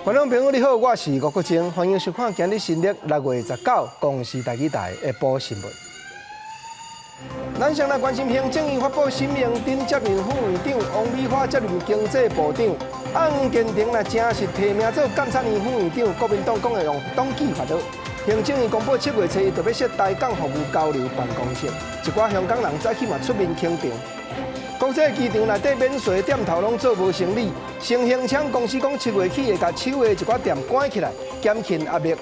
觀眾朋友你好，我是吳國清，歡迎收看今日新曆6月19公視台語台下晡新聞。咱先來關心行政院發布沈榮津接任副院長，王美花接任經濟部長。啊，黃建庭若正式提名做監察院副院長，國民黨講會用黨紀發落。行政院公布7月初一特別設台港服務交流辦公室，一寡香港人早起嘛出面肯定。國際機場內底免稅店頭攏做無生理，成興昌公司講7月起會共手的一寡店關起來，減輕壓力。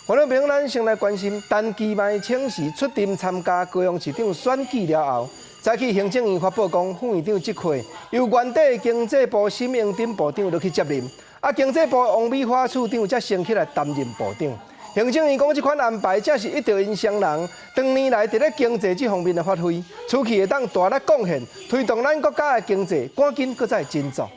觀眾朋友，咱先來關心陳其邁請辭出陣參加高雄市長選舉了後，早起行政院發布講，副院長職缺由原底經濟部沈榮津部長落去接任，啊，經濟部王美花處長才升起來擔任部長。行政院講，這款安排正是依著𪜶雙人長年來佇咧經濟這方面的發揮，此去會當大力貢獻，推動咱國家的經濟，趕緊閣再振作。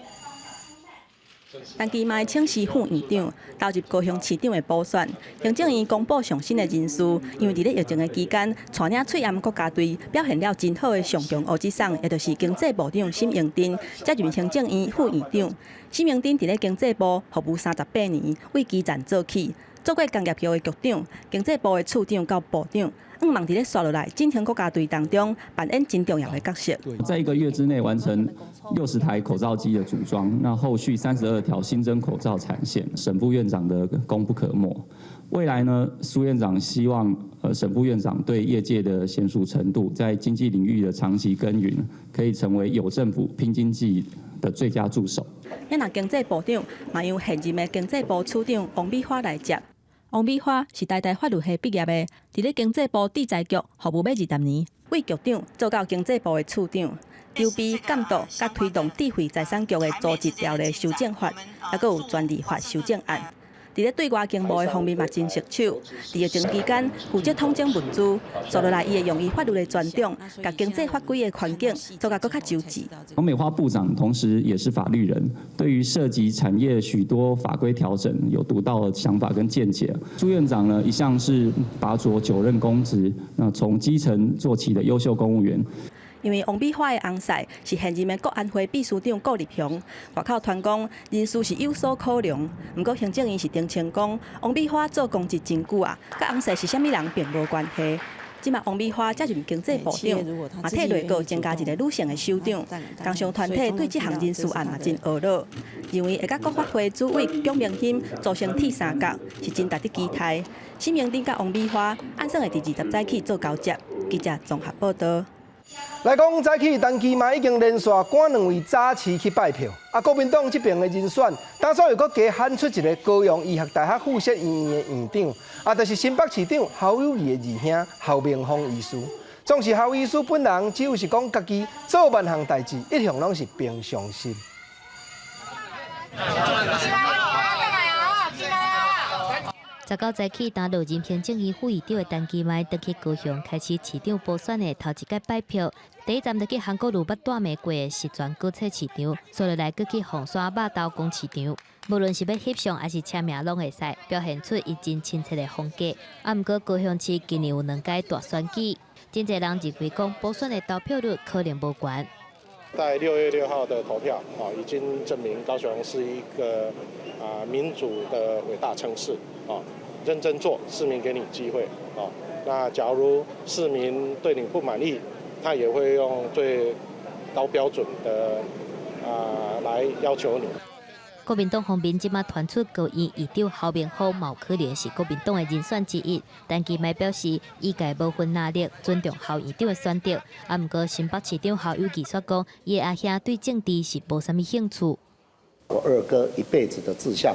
陳其邁請辭副院長，投入高雄市長的補選。行政院公布上新的人事，因為佇咧疫情的期間，帶領喙罨國家隊表現了真好的上強烏節送，也就是經濟部長沈榮津接任行政院副院長。沈榮津佇咧經濟部服務38年，為基層做起，做過工業局的局長、經濟部的處長到部長，向望佇咧紲落來振興國家隊當中扮演真重要的角色。在一個月之內完成60台口罩機的組裝，那後續32條新增口罩產線，沈副院長的功不可沒。未來呢，蘇院長希望，沈副院長對業界的嫻熟程度，在經濟領域的長期耕耘，可以成為有政府拼經濟的最佳助手。那經濟部長嘛由現任的經濟部處長王美花來接。王美花是台大法律系畢業的，佇咧經濟部智財局服務欲20年，為局長做到經濟部的處長，籌備監督佮推動智慧財產局的組織條例修正法，猶閣有專利法修正案。佇咧對外經貿的方面嘛真熟手，佇疫情期間負責統整物資，紲落來伊會用伊法律的專長，共經濟法規的環境做甲閣較周至。王美花部長同時也是法律人，對於涉及產業許多法規調整有獨到的想法跟見解。蘇院長呢，一向是拔擢久任公職，那從基層做起的優秀公務員。因為王美花的翁婿是現任的國安會秘書長顧立雄，外口傳講人事是有所考量。毋過行政院是澄清講，王美花做公職真久啊，佮翁婿是啥物人並無關係。這馬王美花接任經濟部長，嘛替內閣增加一個女性的首長。工商團體對這項人事案嘛真懊惱，認為會佮國發會主委蔣明欽組成鐵三角，是真值得期待。沈榮津佮王美花按算會佇20早起做交接。記者綜合報道。來講早起，陳其邁已經連續趕兩位早市去拜票。啊，國民黨這邊的人選，當初又閣加喊出一個高雄醫學大學附設醫院的院長，啊，就是新北市長侯友宜的二兄侯明鋒醫師。總是侯醫師本人，只有是講家己做萬項代誌，一向攏是平常心。 19早起擔任行政院副院長的陳其邁，轉去高雄開始市長補選的頭一擺拜票。第一站就去韓國瑜捌蹛罵過的十全果菜市場，紲落來閣去鳳山肉豆公市場。無論是欲翕相抑是簽名，攏會使，表現出伊真親切的風格。啊，毋過高雄市今年有兩屆大選舉，真濟人認為講補選的投票率可能無懸。在6月6號的投票，啊，已經證明高雄是一個啊民主的偉大城市，啊，認真做，市民給你機會，啊，那假如市民對你不滿意，他也會用最高標準的啊來要求你。國民黨方面這馬傳出高醫院長侯明鋒嘛可能是國民黨的人選之一，陳其邁表示，醫界無分藍綠，尊重侯院長的選擇。啊，毋過新北市長侯友宜卻講，伊的阿兄對政治是無啥物興趣。我二哥一輩子的志向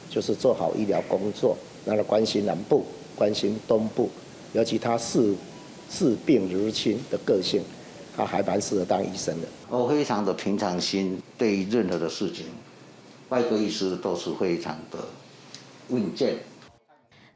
就是做好醫療工作，讓他關心南部，關心東部，尤其他視病如親的個性，他還蠻適合當醫生的。我非常的平常心，對於任何的事情。外科醫師都是非常的穩健。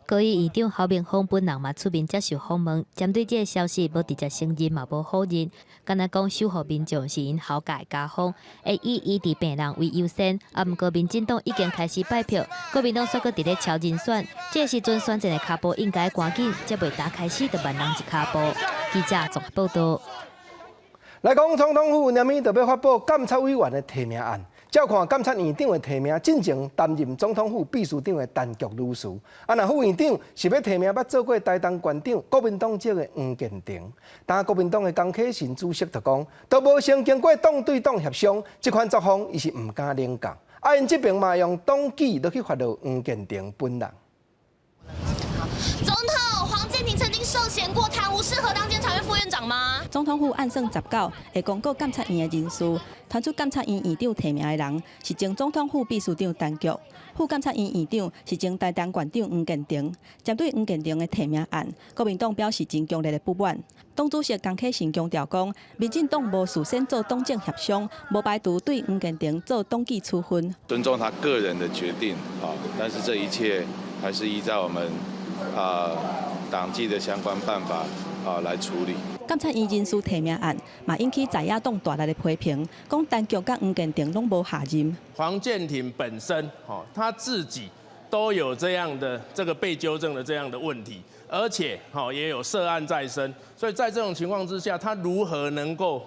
高醫院長侯明鋒本人嘛出面接受訪問，針對這個消息，無直接承認嘛無否認，干焦講守護民眾是𪜶侯家的家風，會以醫治病人為優先。啊，毋過民進黨已經開始拜票，國民黨煞閣佇咧敲人選，這個時陣選戰的跤步應該趕緊，才袂打開始就慢人一跤步。記者綜合報道。來講總統府明仔就欲發布監察委員的提名案，照看監察院長的提名，進前擔任總統府秘書長的陳菊女士，啊，若副院長是欲提名捌做過台東縣長國民黨籍的黃健庭。但國民黨的江啟臣主席就講，都無先經過黨對黨協商，這款作風伊是毋敢領教。啊，𪜶這邊嘛用黨紀落去罰落黃健庭本人。總統黃健庭曾經涉嫌過貪污，適合當監察院副院長嗎？總統府按算19會公告監察院的人事，傳出監察院院長提名的人是前總統府秘書長陳菊，副監察院院長是前台東縣長黃健庭。針對黃健庭的提名案，國民黨表示真強烈的不滿。黨主席江啟臣強調講，民進黨無事先做黨政協商，無排除對黃健庭做黨紀處分。尊重他個人的決定啊，但是這一切還是依照我們黨紀的相關辦法來處理。監察院人事提名案嘛引起在野黨大力的批評，講陳菊佮黃健庭攏無下任。黃健庭本身，他自己都有這樣的這個被糾正的這樣的問題，而且也有涉案在身，所以在這種情況之下，他如何能夠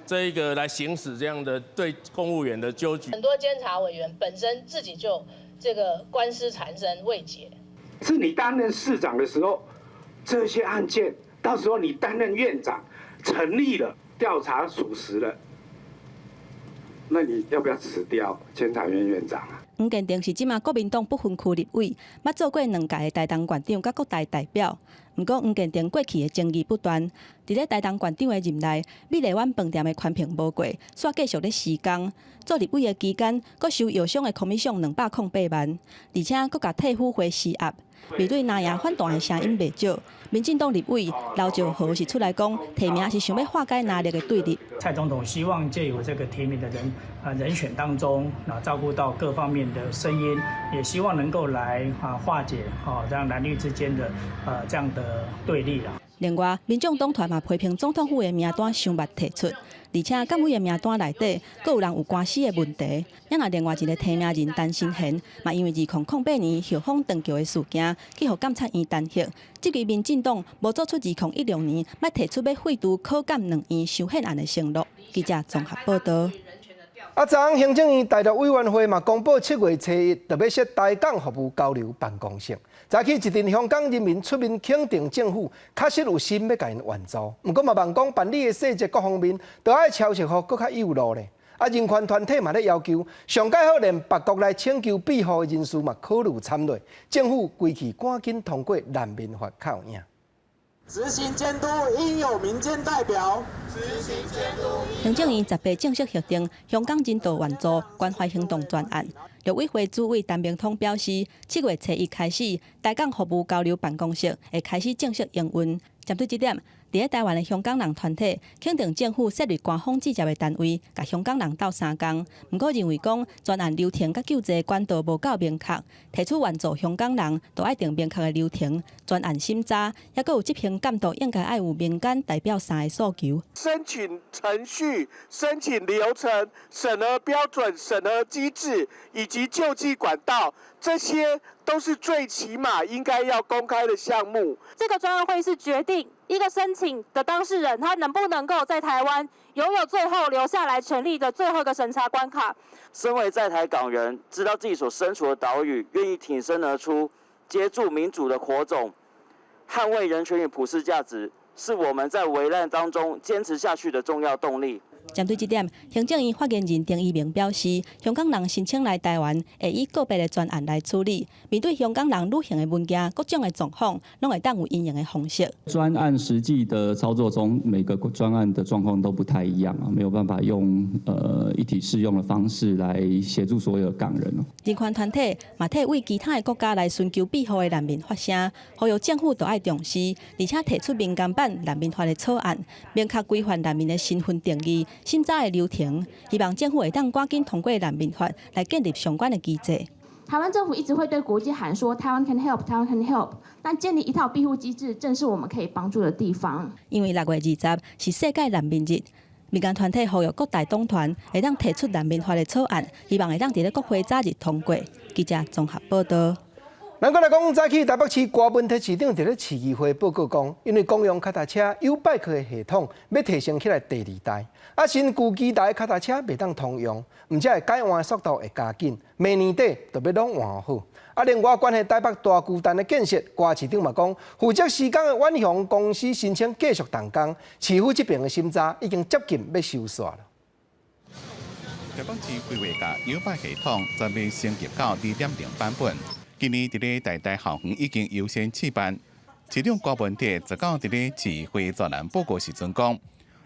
這個來行使這樣的對公務員的糾舉？很多監察委員本身自己就這個官司纏身未解。是你擔任市長的時候，這些案件，到時候你擔任院長，成立了調查屬實了，那你要不要辭掉監察院院長啊？黃健庭是這馬國民黨不分區立委，捌做過兩屆的台東縣長佮國大代表。毋過黃健庭過去的爭議不斷，佇咧台東縣長的任內，美麗灣飯店的環評無過，煞繼續咧施工。做立委的期間，閣收藥商的 commission 208萬，而且閣共退輔會施壓。面對藍營反彈的聲音袂少，民進黨立委劉兆豪是出來講，提名是想欲化解藍綠的對立。蔡總統希望借由這個提名的人選當中，啊照顧到各方面的聲音，也希望能夠來化解這樣藍綠之間的這樣的對立啦。另外，民眾黨團嘛批評總統府的名單傷慢提出，而且監委的名單內底，閣有人有官司的問題。也若另外一个提名人陳新賢，嘛因為2008年後風斷橋的事件，去予監察院彈劾。這個民進黨無做出2016年欲提出欲廢除考監兩院修憲案的承諾。記者綜合報道。啊，昨昏行政院大陸委員會嘛公布7月初1就欲設台港服務交流辦公室。早起一陣香港人民出面肯定政府確實有心欲共𪜶援助，毋過嘛望講辦理的細節各方面都愛超速予閣較幼路咧。啊，人權團體嘛咧要求，上蓋好連別國來請求庇護的人士嘛考慮參入，政府規氣趕緊通過難民法較有影。執行監督應有民間代表。執行監督。行政院18正式核定香港人道援助關懷行動專案。陸委會主委陳明通表示，7月初1開始，台港服務交流辦公室會開始正式營運。針對這點，佇咧台灣的香港人團體肯定政府設立官方直接的單位，共香港人鬥相共。毋過認為講專案流程佮救濟管道無夠明確，提出援助香港人都愛定明確的流程，專案審查，抑閣有執行監督應該愛有民間代表三个訴求。申請程序、申請流程、審核標準、審核機制以及救濟管道，這些都是最起碼應該要公開的項目。這個專案會是決定一個申請的當事人，他能不能夠在台灣擁有最後留下來權利的最後一個審查關卡。身為在台港人，知道自己所身處的島嶼，願意挺身而出，接住民主的火種，捍衛人權與普世價值，是我們在危難當中堅持下去的重要動力。針對這點，行政院發言人丁怡銘表示，香港人申請來台灣，會以個別的專案來處理。面對香港人旅行的文件，各種的狀況，攏會當有因應的方式。專案實際的操作中，每個專案的狀況都不太一樣啊，沒有辦法用一體適用的方式來協助所有港人。人權團體嘛替為其他的國家來尋求庇護的難民發聲，呼籲政府都愛重視，而且提出民間版難民法的草案，明確規範難民的身份定義、審查的流程，希望政府會當趕緊通過難民法來建立相關的機制。台灣政府一直會對國際喊說台灣 can help，台灣 can help，但建立一套庇護機制，正是我們可以幫助的地方。因為6月20是世界難民日，民間團體呼籲各大黨團會當提出難民法的草案，希望會當佇咧國會早日通過。記者綜合報道。咱閣來講，早起台北市郭文鐵市長佇咧市議會報告講，因為公用跤踏車 YouBike 的系統欲提升起來第二代，啊新舊機台跤踏車袂當通用，毋只會改換速度會加緊，明年底就欲攏換好。啊，另外關係台北大巨蛋的建設，郭市長嘛講，負責施工的遠雄公司申請繼續動工，市府這邊的審查已經接近欲收煞了。台北市規劃的 YouBike 系統準備升級到2.0版本。今年佇咧台大校園已經優先試辦。市長郭文鐵十九佇咧市會專欄報告時陣講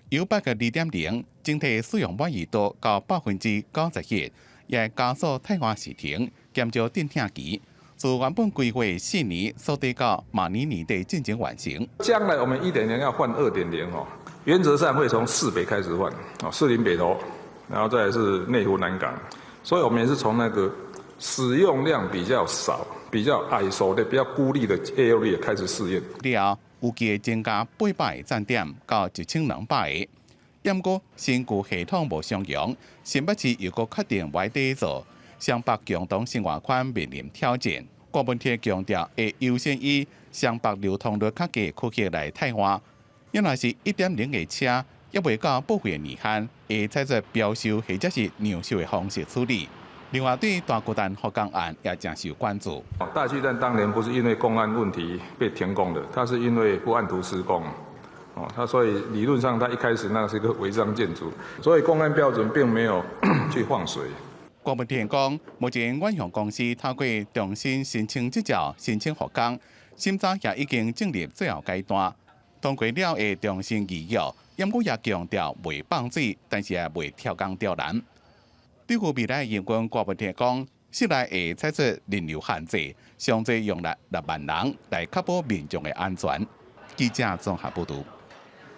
，YouBike 2.0整體使用滿意度到91%，也加速汰換時程，減少陣痛期。自原本規劃4年，縮短到明年年底進行完成。將來我們1.0要換2.0哦，原則上會從市北開始換，哦，士林北投，然後再來是內湖南港，所以我們也是從那個使用量比較少、比較 isolated、比較孤立的 area 開始試驗。了後，預計增加800個站點到1200個。毋過新舊系統無相容，新北市又閣確定欲佇做，雙北共同生活圈面臨挑戰。郭文鐵強調，會優先以雙北流通率較低區域來汰換。因若是1.0的車，猶未到報廢年限，會採取標售或者是讓售的方式處理。另外，對大巨蛋復工案也誠受關注。大巨蛋當年不是因為工安問題被停工的，它是因為不按圖施工。哦，它所以理論上，它一開始那是一個違章建築，所以工安標準並沒有去放水。郭文鐵講，目前遠雄公司透過重新申請執照，申請復工，審查也已經進入最後階段，通過了會重新預約，毋過也強調袂放水，但是也袂刁工刁難。對於未來營運，郭文鐵講，室內會採取人流限制，上濟容納6萬人來確保民眾的安全。記者綜合報導。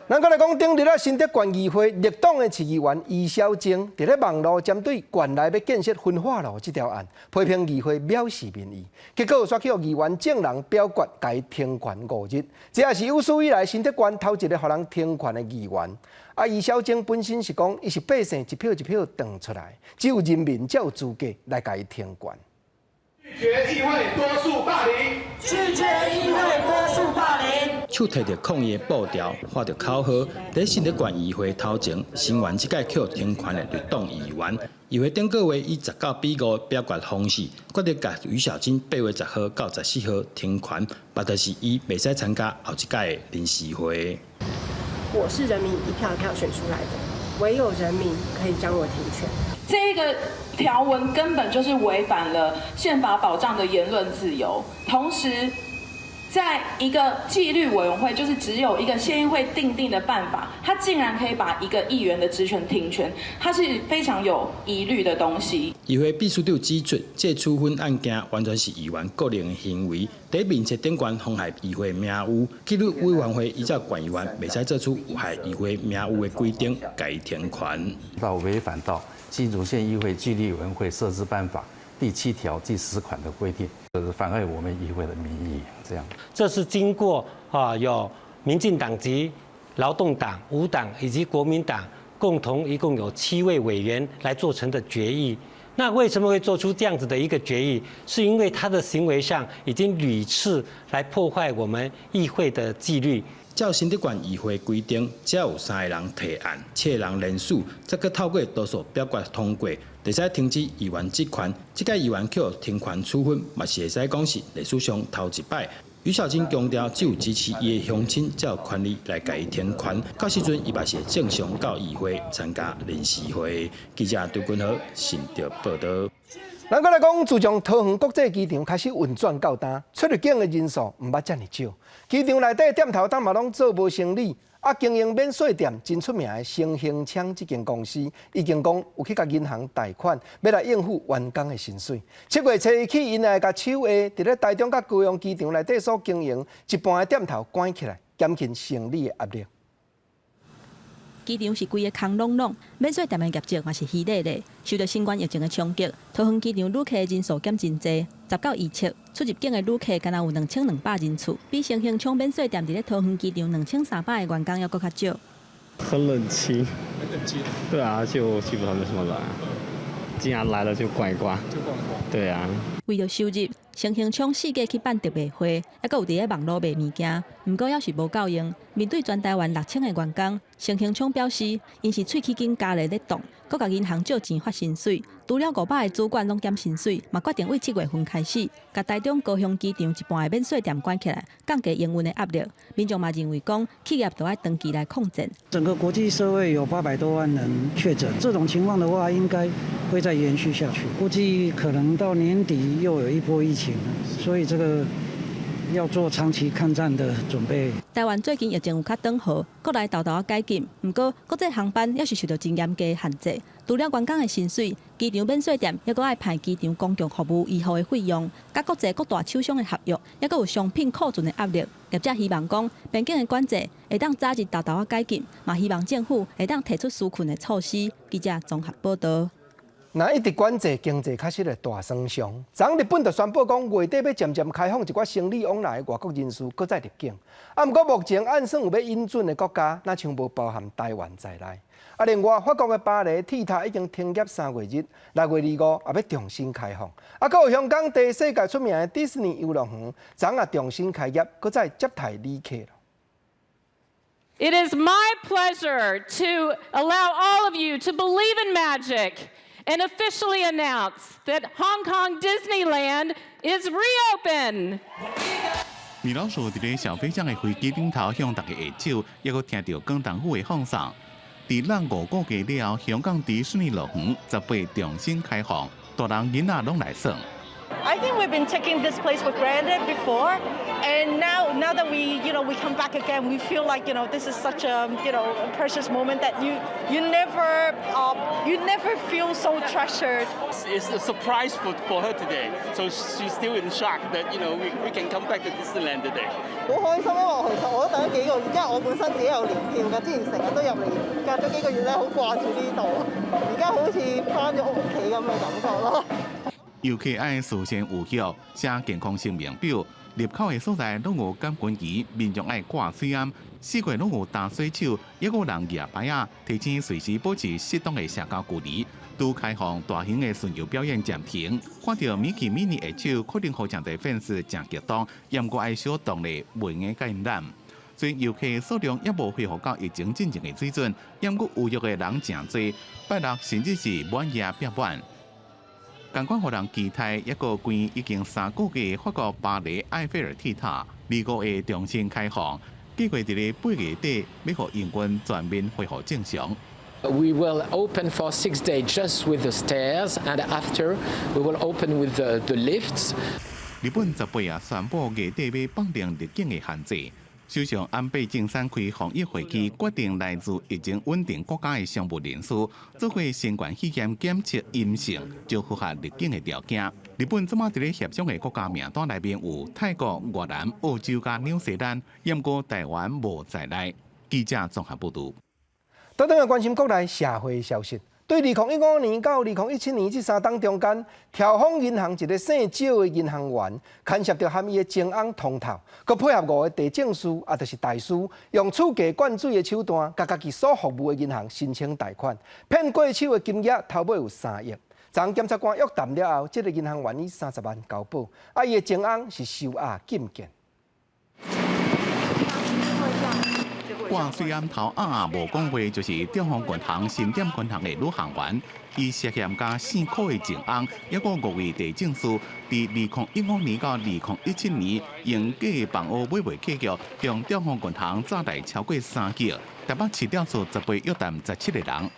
咱閣來講，頂日啊，新竹縣議會綠黨的市議員余小晶佇咧網路針對縣內欲建設焚化爐這條案，批評議會藐視民意，結果煞去予議員眾人表決，共伊停權5日。這也是有史以來新竹縣頭一个予人停權的議員。啊，余小晶本身是講，伊是百姓一票一票選出來，只有人民才有資格來共伊停權。拒絕議會多數霸凌，拒絕議會多數霸凌。手提著抗議的布條，喊著口號，佇新竹縣議會頭前，聲援這屆予停權的綠黨議員。議會頂個月以19比5表決方式，決定共余小晶8月10號到14號停權，嘛就是伊袂使參加後一屆的臨時會。我是人民一票一票選出來的，唯有人民可以將我停權。這個條文根本就是違反了憲法保障的言論自由，同時，在一個紀律委員會，就是只有一個縣議會訂定的辦法，他竟然可以把一個議員的職權停權，它是非常有疑慮的東西。議會秘書長指出，這處分案件完全是議員個人的行為，佇面冊頂懸妨害議會名譽，紀律委員會依照縣議員袂使做出有害議會名譽的規定，共伊停權。到違反到新竹縣議會紀律委員會設置辦法第7條第10款的規定，這是妨礙我們議會的名譽。這樣，這是經過啊有民進黨籍、勞動黨、無黨以及國民黨共同一共有7位委員來做成的決議。那為什麼會做出這樣子的一個決議？是因為他的行為上已經屢次來破壞我們議會的紀律。照新竹縣議會規定，只要有三個人提案，七個人聯署，再閣透過多數表決通過，會使停止議員職權。這屆議員予停權處分，嘛是會使講是歷史上頭一擺。余小晶強調，只有支持伊的鄉親才有權利來共伊停權。到時陣，伊嘛是會正常到議會參加臨時會。記者杜君豪新竹報導。咱閣來講，自從桃園國際機場開始運轉到今，出入境的人數毋捌遮爾少。機場內底店頭當嘛攏做無生理，啊，經營免稅店真出名的成興昌這間公司，已經講有去共銀行貸款，欲來應付員工的薪水。7月初一起，𪜶會共手下佇咧台中佮高雄機場內底所經營一半的店頭關起來，減輕生理的壓力。機場是規个空攏攏，免稅店的業績嘛是虛咧咧。受著新冠疫情的衝擊，桃園機場旅客人數減真濟，十九預測出入境的旅客干焦有2200人次，比成興昌免稅店佇咧桃園機場2300個員工猶閣較少。很冷清。很冷清。對啊，就基本上沒什麼人，既然來了就逛一逛。就逛一逛。對啊。為著收入，成興昌四界去辦特賣會，猶閣有佇咧網路賣物件，毋過猶是無夠用。面對全台灣6000個員工，成興昌表示，𪜶是喙齒緊咬咧咧動，閣共銀行借錢發薪水，除了500个主管攏減薪水，嘛決定對7月份開始，共台中高雄機場一半的免稅店關起來，降低營運的壓力。民眾嘛認為講，企業著愛長期來抗戰。整個國際社會有800多萬人確診，這種情況的話，應該會再延續下去，估計可能到年底又有一波疫情，所以這個要做長期抗戰的準備。台灣最近疫情有較轉好，國內沓沓仔解禁，毋過國際航班猶是受著真嚴格的限制。除了員工的薪水，機場免稅店猶閣愛派機場公共服務醫護的費用，佮國際各大廠商的合約，猶閣有商品庫存的壓力。業者希望講，邊境的管制會當早日沓沓仔解禁，嘛希望政府會當提出紓困的措施。記者綜合報導。若一直管制，經濟確實會大損傷。昨日本就宣布講，月底欲漸漸開放一寡生理往來的外國人士，閣再入境。啊，毋過目前按算有欲引準的國家，若像無包含台灣在內。啊，另外法國的巴黎鐵塔已經停業3月日，6月25也欲重新開放。啊，閣有香港第世界出名的迪士尼遊樂園，昨也重新開業，閣再接待旅客。 It is my pleasure to allow all of you to believe in magic and officially announce that Hong Kong Disneyland is reopened. 米老鼠佇咧小飛象的飛機頂頭向大家揮手，猶閣聽著廣東府的放送。佇咱5個月了後，香港迪士尼樂園18重新開放，大人囡仔攏來耍。 I think we've been taking this place for granted before, and now that we you know we come back again, we feel like this is such a precious moment that you never feel so treasured. It's a surprise for her today, so she's still in shock that we can come back to Disneyland today. 好開心，因為我其實我都等咗幾個月，因為我本身自己有年票嘅，之前成日都入嚟，隔咗幾個月咧，好掛住呢度，而家好似返咗屋企咁嘅感覺咯。遊客愛事先預約，寫健康聲明表，入口的所在攏有感溫儀，民眾愛掛喙罨，四界攏有擔水手，猶閣有人舉牌仔，提醒隨時保持適當的社交距離。拄開放大型的巡遊表演暫停，看著米奇、米妮的手，可能予誠濟粉絲誠激動，毋過愛小動力，袂用共𪜶攬。雖然遊客數量猶無恢復到疫情進前的水準，毋過預約的人誠濟，拜六甚至是滿夜逼滿。仝款予人期待，猶閣關已經3個月法國巴黎埃菲爾鐵塔，25會重新開放，計劃佇咧8月底欲予營運全面恢復正常。 We will open for 6 days just with the stairs, and after we will open with the lifts. 日本18也宣布月底欲放寬入境的限制。首相安倍晉三開防疫會議，決定來自疫情穩定國家的商務人士，做過新冠肺炎檢測陰性，就符合入境的條件。日本這馬佇咧協商的國家名單內面有泰國、越南、澳洲佮紐西蘭，毋過台灣無在內。記者綜合報導。倒轉來關心國內社會消息。對2015年到2017年這3冬中間，兆豐銀行一个姓趙的銀行員，牽涉著和伊的情翁通透，閣配合五个地政士，也就是代書，用厝價灌水的手段，共家己所服務的銀行申請貸款，騙過手的金額頭尾有3億。昨檢察官約談了後，這个銀行員以30萬交保，啊，伊的情翁是收押禁見。掛喙罨頭鴨無講話，就是兆豐銀行新店分行的女行員，伊涉嫌佮姓柯的情翁，猶閣五位地政士，佇2015年到2017年，用假房屋買賣契約，向兆豐銀行詐貸超過3億，台北市調處18約談17個人。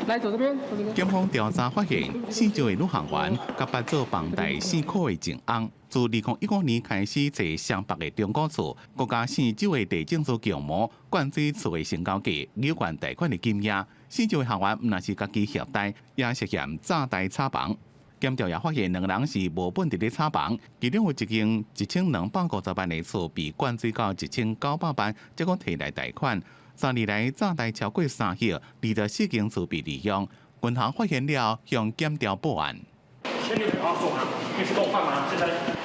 來，走這邊，走這邊。檢方調查發現，姓趙的女行員佮捌做房貸姓柯的情翁，自2015年開始坐雙北的中古厝，閣佮姓周的地政士共謀灌水厝的成交價，扭曲貸款的金額。姓趙的行員毋但是家己協貸，也涉嫌詐貸炒房。檢調也發現兩个人是無本佇咧炒房，其中有一間1250萬的厝被灌水到1900萬，才閣提來貸款。3年來詐貸超過3億，24間厝被利用。銀行發現了，向檢調報案。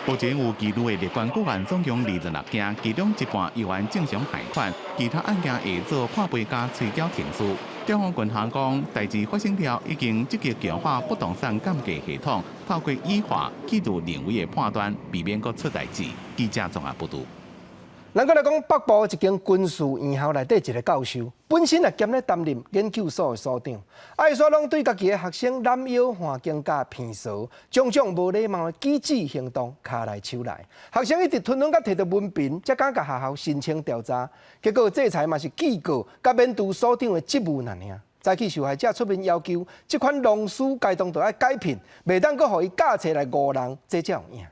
目前有記錄的立管個案總共26件，其中一半猶原正常還款，其他案件會做判賠佮催繳程序。中央銀行講，代誌發生了，已經積極強化不動產鑑價系統，透過語化記錄人為的判斷，避免閣出代誌。記者綜合報導。咱閣來講北部一間軍事院校內底一个教授，本身也兼咧擔任研究所的所長，啊，伊煞攏對家己的學生濫藥、環境佮鼻趖，種種無禮貌的舉止行動，跤來手來。學生一直吞吞佮提著文憑，才敢共學校申請調查，結果制裁嘛是記過，佮免除所長的職務爾爾。早起受害者出面要求，這款老師該當著愛解聘，袂當閣予伊教冊來誤人，這才有影。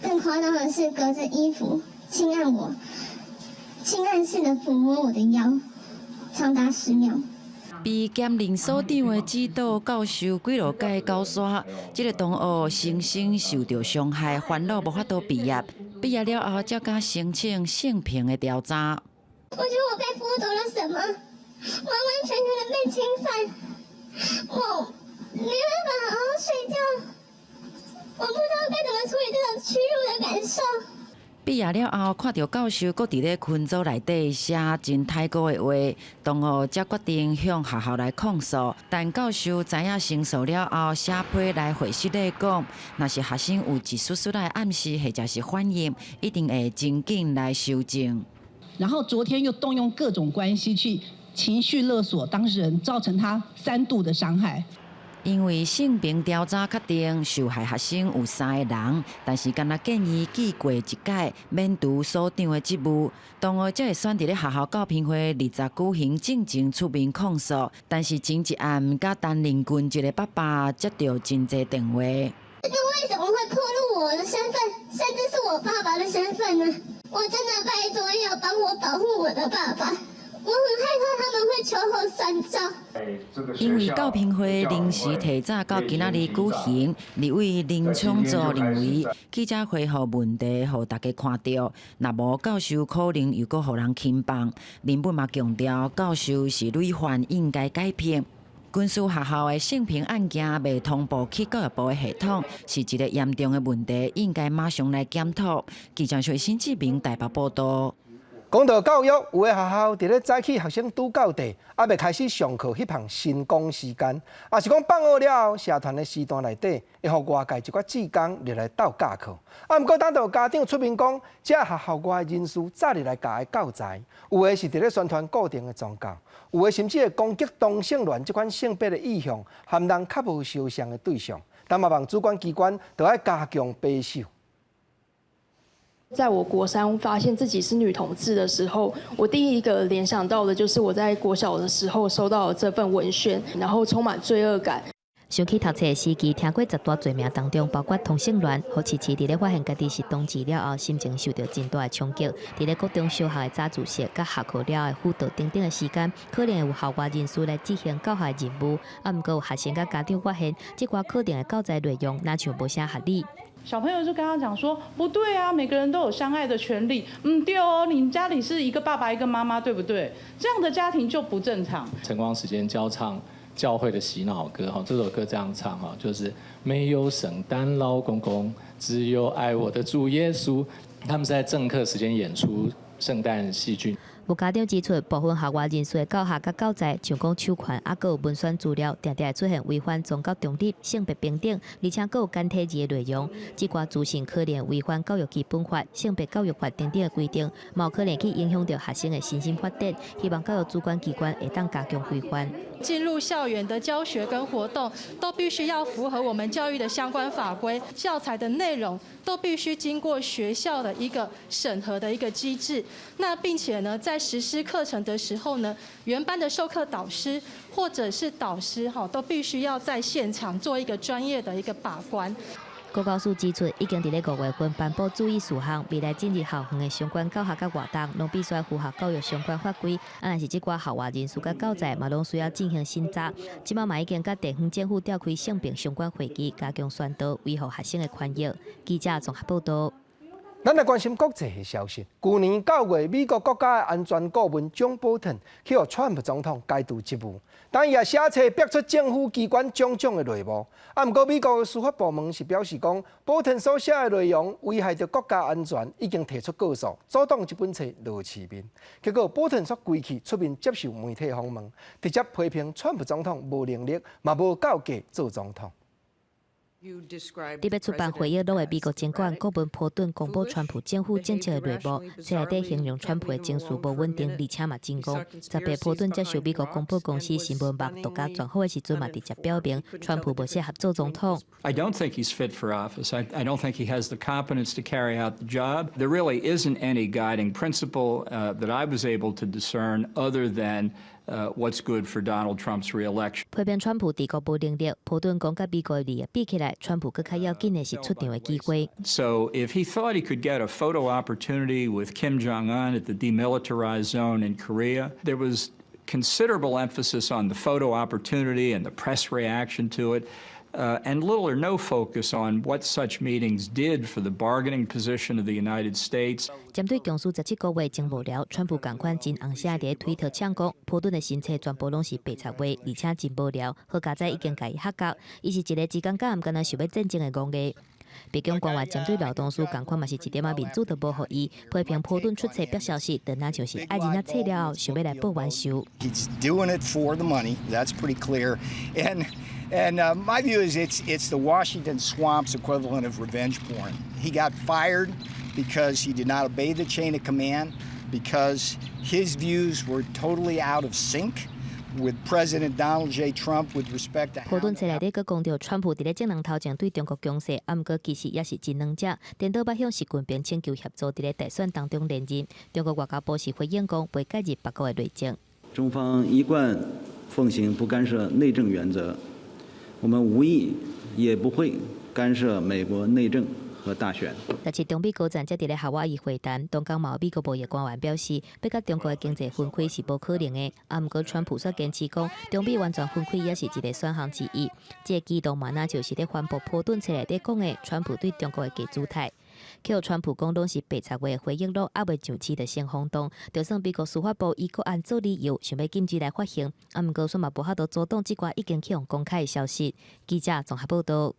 更誇張的是，隔着衣服輕按我，輕按式的撫摸我的腰，長達10秒。被兼任所長的指導教授幾落屆九煞，這个同學身心受著傷害，煩惱無法度畢業。畢業了後，才敢申請性平的調查。我覺得我被剝奪了什麼，完完全全的被侵犯，我沒辦法好好睡覺。我不知道該怎麼處理這種屈辱的感受。畢業了後，看著教授閣佇咧群組內底寫真太過的話，同學才決定向學校來控訴。但教授知影申訴了後，寫批來會室內講，若是學生有一絲絲的暗示或者是反應，一定會真緊來修正。然後昨天又動用各種關係去情緒勒索當事人，造成他3度的傷害。因為性平調查確定受害學生有三个人，但是干焦建議記過一屆免除所長的職務，同學才會選佇咧學校教評會20舉行進前出面控訴。但是前一暗佮擔任軍職的爸爸接著真濟電話。這個為什麼會暴露我的身份，甚至是我爸爸的身份呢？我真的拜託要幫我保護我的爸爸。我很害怕他們會秋後算賬。因為教評會臨時提早到今仔日舉行，立委林昶佐認為記者會予問題予大家看著，若無教授可能又閣予人輕放。林本嘛強調，教授是累犯，應該解聘。軍事學校的性平案件未通報去教育部的系統，是一个嚴重的問題，應該馬上來檢討。記者徐新志明台北報導。講到教育，有的學校佇咧早起學生拄到地，猶未開始上課，彼項晨光時間，抑是講放學了後，社團的時段內底，會予外界一寡志工入來鬥教課。啊，毋過等到家長出面講，這學校外的人士走入來教的教材，有的是佇咧宣傳固定的宗教，有的甚至會攻擊同性戀這款性別的意向，和人較無相像的對象。但嘛望主管機關著愛加強把守。在我國三發現自己是女同志的時候，我第一個聯想到的就是我在國小的時候收到了這份文宣，然後充滿罪惡感。想起讀冊時期，聽過十大罪名當中，包括同性戀，予琪琪佇咧發現家己是同志了後，心情受著真大的衝擊。佇咧國中小學的早自習、佮下課了的輔導等等的時間，可能會有校外人士來執行教學任務。啊，毋過有學生佮家長發現，這寡課程的教材內容，若像無啥合理。小朋友就跟他講說，不對啊，每個人都有相愛的權利。嗯，對哦，你家裡是一個爸爸一個媽媽，對不對？這樣的家庭就不正常。晨光時間教唱教會的洗腦歌，哈，這首歌這樣唱，哈，就是沒有聖誕老公公，只有愛我的主耶穌。他們是在正課時間演出聖誕戲劇。有家長指出，部分校外人士的教學佮教材，像講授權，猶閣有文宣資料，定定會出現違反宗教中立、性別平等，而且閣有簡體字的內容。這寡資訊可能違反教育基本法、性別教育法等等的規定，嘛有可能去影響著學生的身心發展。希望教育主管機關會當加強規範。進入校園的教學跟活動，都必須要符合我們教育的相關法規，教材的內容都必須經過學校的一個審核的一個機制。那並且呢，在實施課程的時候呢，原班的授課導師或者是導師哈，都必須要在現場做一個專業的一個把關。國教署指出，已經佇咧5月份頒布注意事項，未來進入校園的相關教學佮活動，攏必須符合教育相關法規。啊，若是這寡校外人士佮教材嘛，攏需要進行審查。這擺嘛已經佮地方政府召開性平相關會議，加強宣導，維護學生的權益。記者綜合報導。咱來關心國際的消息。舊年9月，美國國家安全顧問鍾保頓去予川普總統解除職務，但伊也寫冊爆出政府機關種種的內幕。啊，毋過美國的司法部門是表示講，保頓所寫的內容危害著國家安全，已經提出告訴，阻擋這本冊落市面。結果保頓煞規氣出面接受媒體訪問，直接批評川普總統無能力，嘛無夠格做總統。特別出版回憶錄的美國前國安顧問波頓公布川普政府政策的內幕，冊內底形容川普的情緒無穩定，而且嘛真戇。18波頓接受美國廣播公司新聞網獨家專訪的時陣嘛，直接表明川普無適合做總統。 I don't think he's fit for office. I don't think he has the competence to carry out the job. There really isn't any guiding principle that I was able to discern other than what's good for Donald Trump's reelection. 批評川普治國無能力，波頓講佮美國的利益比起來，川普閣較要緊的是出場的機會。 So if he thought he could get a photo opportunity with Kim Jong Un at the demilitarized zone in Korea, there was considerable emphasis on the photo opportunity and the press reaction to it, and little or no focus on what such meetings did for the bargaining position of the United States. 針對強斯17個月前幕僚，川普仝款真紅聲佇推特嗆講，波頓的新冊全部攏是白賊話，而且真無聊。好佳哉已經共伊喝夠，伊是一个一工敢毋敢若想欲戰爭的戇的。白宮官員針對勞動書仝款嘛是一點仔面子都無予伊，批評波頓出冊爆消息，就若像是愛囡仔冊了後，想欲來報冤仇。 He's doing it for the money. That's pretty clear. And my view is it's the Washington swamp's equivalent of revenge porn. He got fired because he did not obey the chain of command, because his views were totally out of sync with President Donald J. Trump with respect to 波頓冊內底閣講著，川普佇咧眾人頭前對中國強勢，啊，毋過其實也是真軟食，顛倒欲向習近平請求協助，佇咧大選當中連任。中國外交部是回應講，袂介入別國的內政。中方一貫奉行不干涉內政原則，我們無意也不會干涉美國內政和大選。但是中美高層才佇咧夏威夷會談，當講嘛有美國貿易官員表示，欲佮中國的經濟分開是無可能的。啊，毋過川普煞堅持講，中美完全分開也是一个選項之一。這个舉動嘛，若就是咧反駁波頓冊內底講的，川普對中國的假姿態。予川普講攏是白賊話，回憶錄猶未上市就先轟動，就算美國司法部以國安做理由，想欲禁止來發行，啊，毋過煞嘛無法度阻擋這寡已經去予公開的消息。記者綜合報道。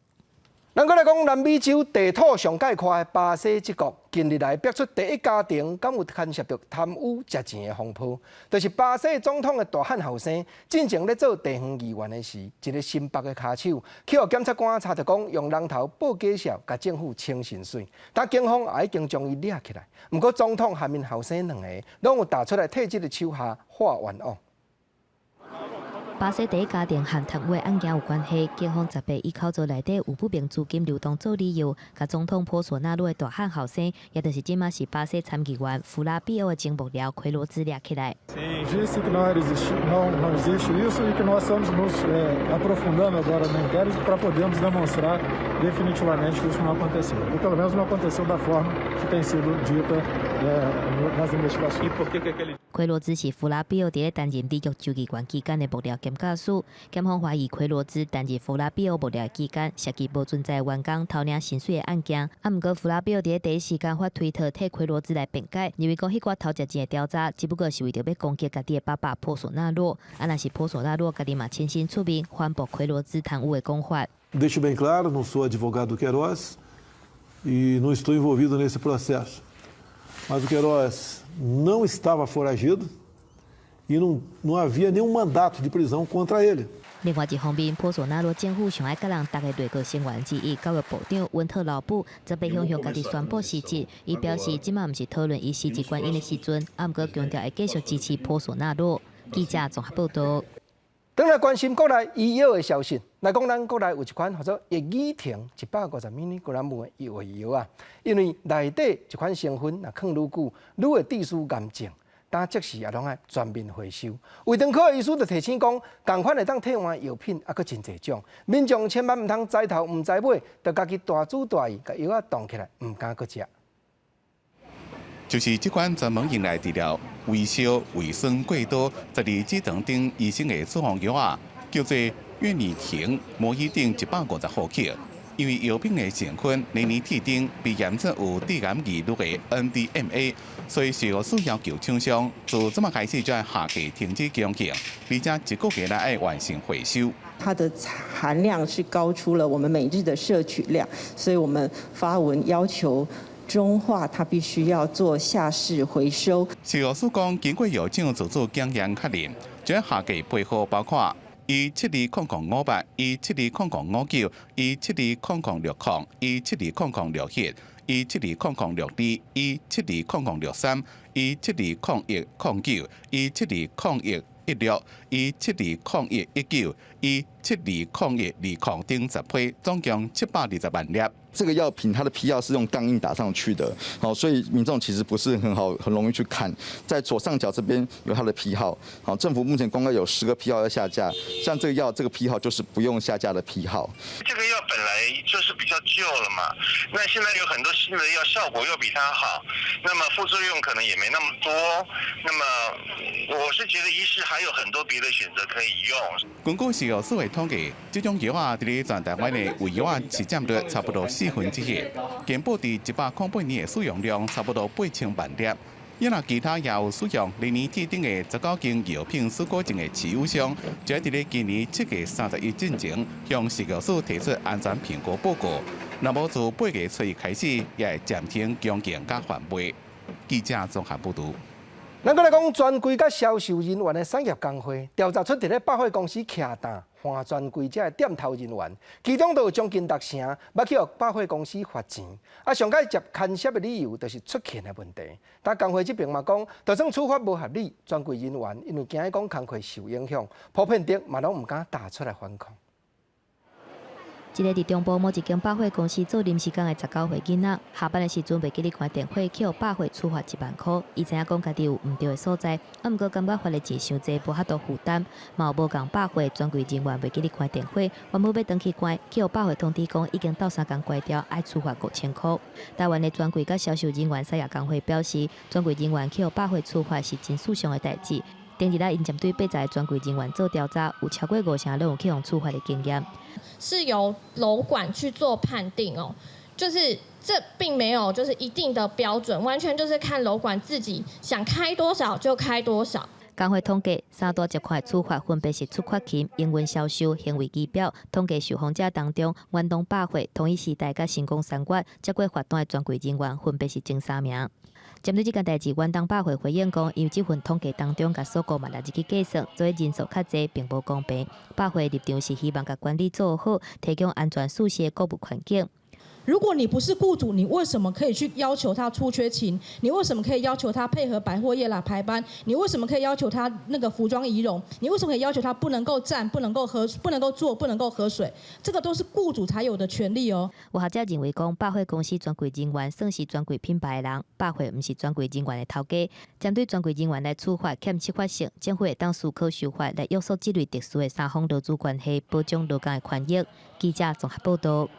咱閣來講南美洲地土上蓋闊的巴西這國，近日來爆出第一家庭敢有牽涉著貪污食錢的風波，就是巴西總統的大漢後生，進前咧做地方議員的時，一个新北的跤手，去予檢察官查著講用人頭報假數，共政府清薪水，但警方也已經將伊掠起來。毋過總統和𪜶後生兩个，攏有踏出來替這个手下化冤枉。巴西第一家庭和貪污案件有關係，警方18以口座內底有不明資金流動做理由，共總統波索納洛的大漢後生，也就是這馬是巴西參議員弗拉比奧的前幕僚奎羅茲掠起來。 Disse que não existe, não, não existe isso e que nós estamos nos aprofundando agora no inquérito para podermos demonstrar definitivamente que isso não aconteceu. Ou pelo menos não aconteceu da forma que tem sido dita nas investigações. E por que que aquele 奎羅茲是弗拉比奧佇咧擔任里約州議員期間的幕僚兼教師，檢方懷疑奎羅茲擔任弗拉比奧幕僚期間，涉及無存在員工偷領薪水的案件。啊，毋過弗拉比奧佇咧第一時間發推特替奎羅茲來辯解，認為講彼寡偷食錢的調查，只不過是為著欲攻擊家己的爸爸波索納洛。啊，若是波索納洛家己嘛親身出面反駁奎羅茲貪污的講法。 Deixo bem claro, não sou advogado do Queiroz e não estou envolvido nesse processo. Mas o Queiroz não estava foragido e não havia nenhum mandato de prisão contra ele. 另外一方面，波索納洛政府上愛佮人搭的內閣成員之一，教育部長溫特勞布，18向向家己宣布辭職。伊表示，這馬毋是討論伊辭職原因的時陣，啊，毋過強調會繼續支持波索納洛。記者綜合報道。轉來關心國內醫藥的消息，來講咱國內有一款號做益爾婷150 milligram 的藥藥啊，因為內底一款成分若囥愈久，愈會致使癌症，但即時也攏愛全面回收。衛生科的醫師就提醒講，仝款會當替換藥品，猶閣真濟種，民眾千萬毋通知頭毋知尾，就家己大主大意，共藥仔凍起來，毋敢閣食。就是這款專門用來治療胃燒、胃酸過多、十二指腸頂醫生的處方藥啊，叫做悅耳停，摩伊定150毫克。因為藥品的成分尼尼鐵定被驗出有致癌疑慮的 NDMA，所以食藥署要求廠商自這馬開始就愛下架停止供應，而且一個月內愛完成回收。它的含量是高出了我們每日的攝取量，所以我們發文要求中化，它必須要做下市回收。食藥署講，經過藥廠自主檢驗確認，將下架批號包括E720058、E720059、E720060、E720067、E720062、E720063、E720109、E720116、E720119、E720120等10批，總共720萬粒。這個藥品它的批號是用鋼印打上去的，好，所以民眾其實不是很好，很容易去看。在左上角這邊有它的批號，好，政府目前公告有10個批號要下架，像這個藥這個批號就是不用下架的批號。這個藥本來就是比較舊了嘛，那現在有很多新的藥效果又比它好，那麼副作用可能也沒那麼多。那麼我是覺得醫師還有很多別的選擇可以用。根據食藥署的統計，這種藥仔佇咧全台灣的胃藥仔市佔率差不多1/4，健保佇108年的使用量差不多8000萬粒。因為其他也有使用尼尼鐵定的19間藥品許可證的持有商，就佇咧今年7月31進前向食藥署提出安全評估報告。若無自8月初一開始，也會暫停供應佮販賣。記者綜合報導。咱閣來講專櫃佮銷售人員的產業工會調查出，佇咧百貨公司徛擔換專櫃這个店頭人員，其中都有將近六成捌去予百貨公司罰錢。啊，上蓋接牽涉的理由就是出勤的問題。但工會這邊嘛講，就算處罰無合理，專櫃人員因為驚講工課受影響，普遍的嘛攏毋敢踏出來反抗。一个佇中部某一間百貨公司做臨時工的19歲囡仔，下班的時陣袂記得關電話，去予百貨處罰1萬箍。伊知影講家己有毋對的所在，啊，毋過感覺罰的錢傷濟，無法度負擔。嘛有無仝百貨專櫃人員袂記得關電話，原本欲轉去關，去予百貨通知講已經鬥相共關掉，愛處罰5000箍。台灣的專櫃佮銷售人員產業工會表示，專櫃人員去予百貨處罰是真糞傷的代誌。頂日來𪜶針對80個專櫃人員做調查，有超過五成攏有去予處罰的經驗。是由樓管去做判定哦，就是這並沒有就是一定的標準，完全就是看樓管自己想開多少就開多少。工會統計三大集團處罰分別是出缺勤、營運銷售、行為儀表。統計受訪者當中，遠東百貨、統一時代佮成功三月接過罰單的專櫃人員分別是前三名。針對這件代誌，遠東百貨回應講，因為這份統計當中共所購嘛納入去計算，所以人數較濟並無公平。百貨立場是希望共管理做好，提供安全舒適的購物環境。如果你不是雇主，你為什麼可以去要求他出缺勤？你為什麼可以要求他配合百貨業來排班？你為什麼可以要求他那個服裝儀容？你為什麼可以要求他不能夠站、不能夠喝、不能夠坐、不能夠喝水？這個都是雇主才有的權利哦。有學者認為講，百貨公司專櫃人員算是專櫃品牌的人，百貨毋是專櫃人員的頭家。針對專櫃人員來處罰欠執法性，政府會當思考修法來約束這類特殊的三方勞資關係，保障勞工的權益。記者綜合報導。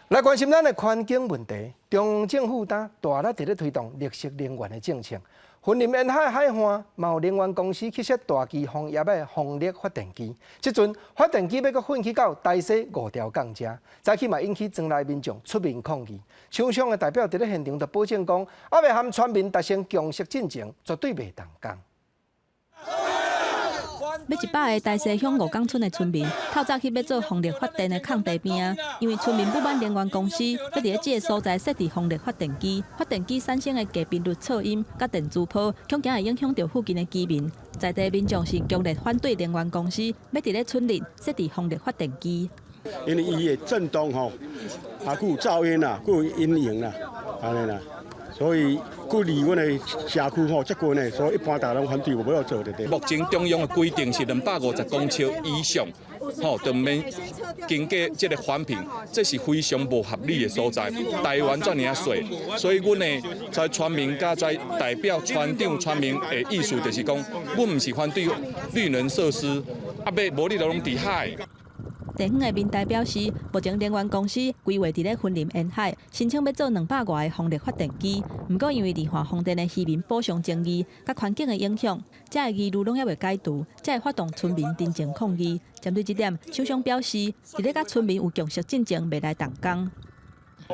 來關心咱的環境問題，中央政府當大力佇咧推動綠色能源的政策。雲林沿海海岸嘛有能源公司去設大機風葉的風力發電機，這陣發電機欲閣運去到台西五條港遮，早起嘛引起庄內民眾出面抗議。廠商的代表佇咧現場就保證講，猶未和村民達成共識進前，絕對袂動工。欲100个台西鄉五港村的村民，透早去欲做風力發電的空地邊，因為村民不滿能源公司欲佇咧這个所在設置風力發電機，發電機產生的低頻率噪音佮電磁波，恐驚會影響著附近的居民。在地民眾是強烈反對能源公司欲佇咧村裡設置風力發電機。因為伊會震動吼，啊，閣有噪音啦，閣有陰影啦，按呢啦。所以，閣離阮的社區吼遮近的，所以一般大家攏反對，無欲做對對。目前中央的規定是250公尺以上，吼，就毋免經過這个環評，這是非常無合理的所在。台灣遮爾仔細，所以阮的在村民佮在代表村長村民的意思就是講，阮毋是反對綠能設施，啊，欲無你就攏佇海。地方的民代表示，目前能源公司規劃佇咧雲林沿海申請欲做200外个風力發電機，毋過因為離岸風電的漁民補償爭議，佮環境的影響，這个疑慮攏猶未解除，才會發動村民陳情抗議。針對這點，首相表示，佇咧佮村民有共識進前，袂來動工。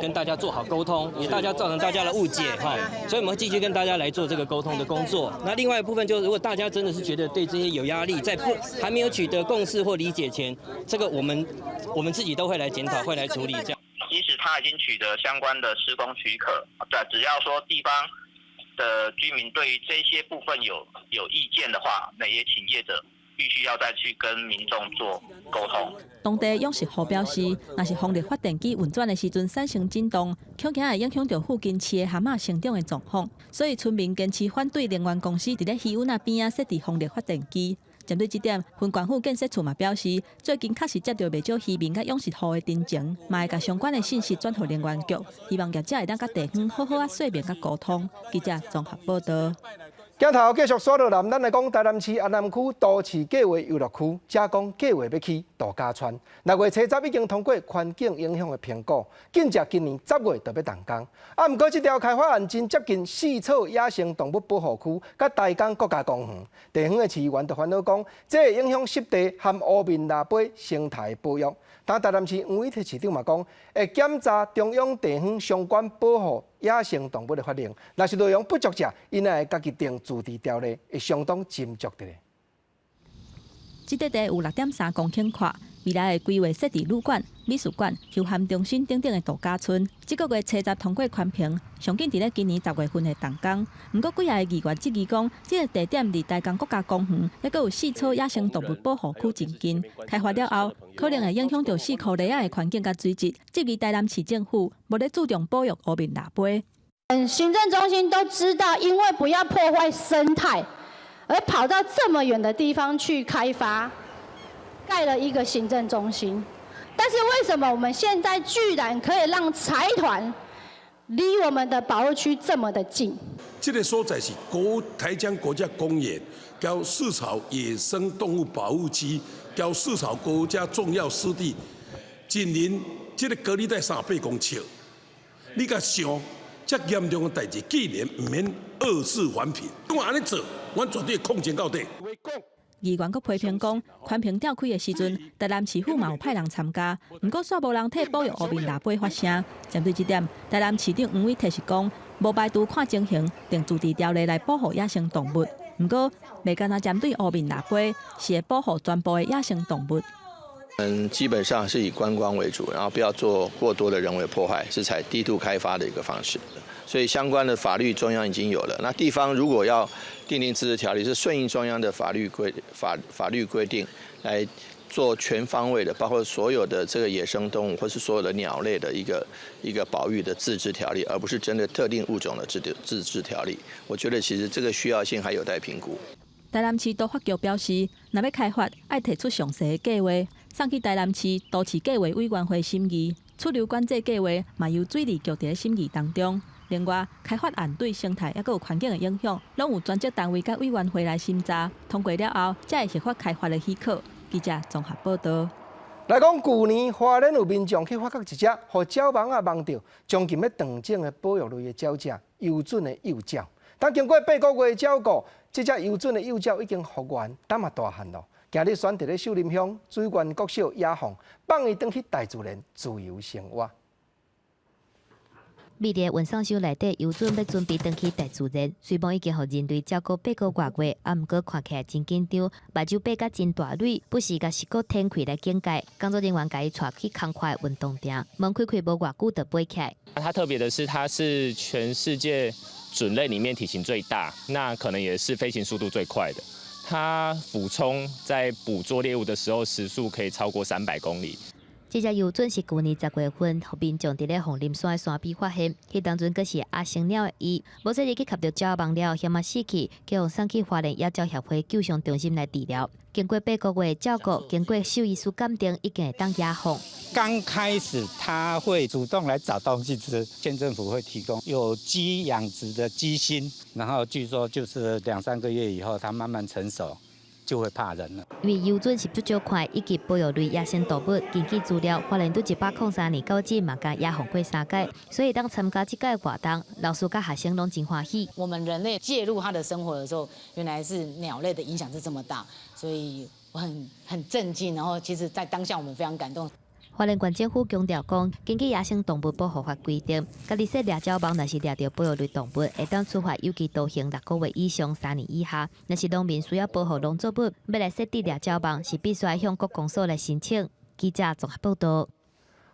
跟大家做好溝通，也大家造成大家的誤解哈，所以我們會繼續跟大家來做這個溝通的工作。那另外一部分就是，如果大家真的是覺得對這些有壓力，在不還沒有取得共識或理解前，這個我們自己都會來檢討，會來處理。這樣，即使他已經取得相關的施工許可，對，只要說地方的居民對於這些部分有意見的話，那也請業者必須要再去跟民眾做溝通。當地養殖戶表示，若是風力發電機運轉的時陣產生震動，恐驚會影響著附近飼的蚶仔成長的狀況，所以村民堅持反對能源公司佇咧漁塭仔邊仔設置風力發電機。針對這點，雲縣府建設處嘛表示，最近確實接著袂少漁民佮養殖戶的陳情，嘛會共相關的信息轉予能源局，希望業者會當佮地方好好仔說明佮溝通。記者綜合報道。鏡頭繼續紲落來，咱來講台南市安南區都市計畫遊樂區，遮講計劃欲起度假村。6月初十已經通過環境影響的評估，緊接今年10月就欲動工。啊，毋過這條開發案真接近四草野生動物保護區，佮台江國家公園。地方的市議員就煩惱講，這會影響濕地和烏面蜊飛生態保育。但台南市黃偉哲市長嘛講，會檢查中央地方相關保護野生動物的法令，若是內容不足者，𪜶會家己訂自治條例，會相當斟酌的。這塊地有6.3公頃闊，未來會規劃設置旅館、美術館、休閒中心等等的度假村。這個月初十通過環評，上緊佇咧今年10月份會動工。毋過幾个議員質疑講，這個地點離台江國家公園，猶閣有四草野生動物保護區真近，開發了後可能會影響著四箍螺仔的環境佮水質，質疑台南市政府無咧注重保育烏面蜊飛。行政中心都知道，因為不要破壞生態，而跑到這麼遠的地方去開發，蓋了一個行政中心。但是為什麼我們現在居然可以讓財團離我們的保護區這麼的近？這個所在是國台江國家公園，佮四草野生動物保護區，佮四草國家重要濕地，緊鄰這個隔離帶300公尺。你共想，這嚴重的代誌，竟然毋免二次環評，我按呢做，阮絕對抗爭到底。議員閣批評講，環評召開的時陣，台南市府嘛有派人參加，毋過煞無人替保育烏面蜊飛發聲。針對這點，台南市長黃偉哲是講，無排除看情形，訂自治條例來保護野生動物。毋過，袂干焦針對烏面蜊飛，是會保護全部的野生動物。基本上是以觀光為主，然後不要做過多的人為破壞，是採低度開發的一個方式。所以相關的法律中央已經有了。那地方如果要訂定自治條例，是順應中央的法律規定來做全方位的，包括所有的這個野生動物或是所有的鳥類的一個保育的自治條例，而不是針對特定物種的自治條例。我覺得其實這個需要性還有待評估。台南市都發局表示，若欲開發，愛提出詳細的計劃，送去台南市都市計劃委員會審議。出流管制計劃嘛由水利局佇咧審議當中。另外，開發案對生態猶閣有環境的影響，攏有專責單位佮委員會來審查，通過了後，才會核發開發的許可。記者綜合報道。來講，舊年花蓮有民眾去發覺一隻予鳥網仔網著，將近欲斷種的保育類的鳥隻游隼的幼鳥。但經過8個月照顧，這隻游隼的幼鳥已經復原，膽嘛大漢囉。今日選佇咧秀林鄉水源國小野放，放伊轉去大自然自由生活。覕佇運送箱內底，游隼欲準備轉去大自然，雖罔已經予人類照顧8個外月，啊，毋過看起來真緊張，目睭擘甲真大蕊，不時共舌骨舔開來警戒。工作人員共伊帶去空曠的運動場，門開開無偌久就飛起來。它特別的是，它是全世界隼類裡面體型最大，那可能也是飛行速度最快的。它俯衝在捕捉獵物的時候，時速可以超過300公里。這隻游隼是舊年10月份，予民眾佇咧鳳林山的山邊發現，彼當陣閣是阿成鳥的伊，無細膩去𾛌著鳥網了，險仔死去，予送去花蓮野鳥協會救傷中心來治療。經過8個月照顧，經過獸醫師鑑定，已經會當野放。剛開始他會主動來找東西吃，縣政府會提供有機養殖的雞心，然後據說就是兩三個月以後，它慢慢成熟，就會怕人了。因為遊船是足少看，以及保育類野生動物，根據資料，花蓮對103年到這嘛共野放過三擺，所以當參加這屆活動，老師佮學生攏真歡喜。我們人類介入他的生活的時候，原來是鳥類的影響是這麼大，所以我很震驚。然後其實，在當下我們非常感動。花蓮縣政府強調講，根據野生動物保護法規定，家己設掠鳥網若是掠著保育類動物，會當處罰有期徒刑6個月以上3年以下。若是農民需要保護農作物，欲來設置掠鳥網，是必須愛向國公所來申請。記者綜合報導。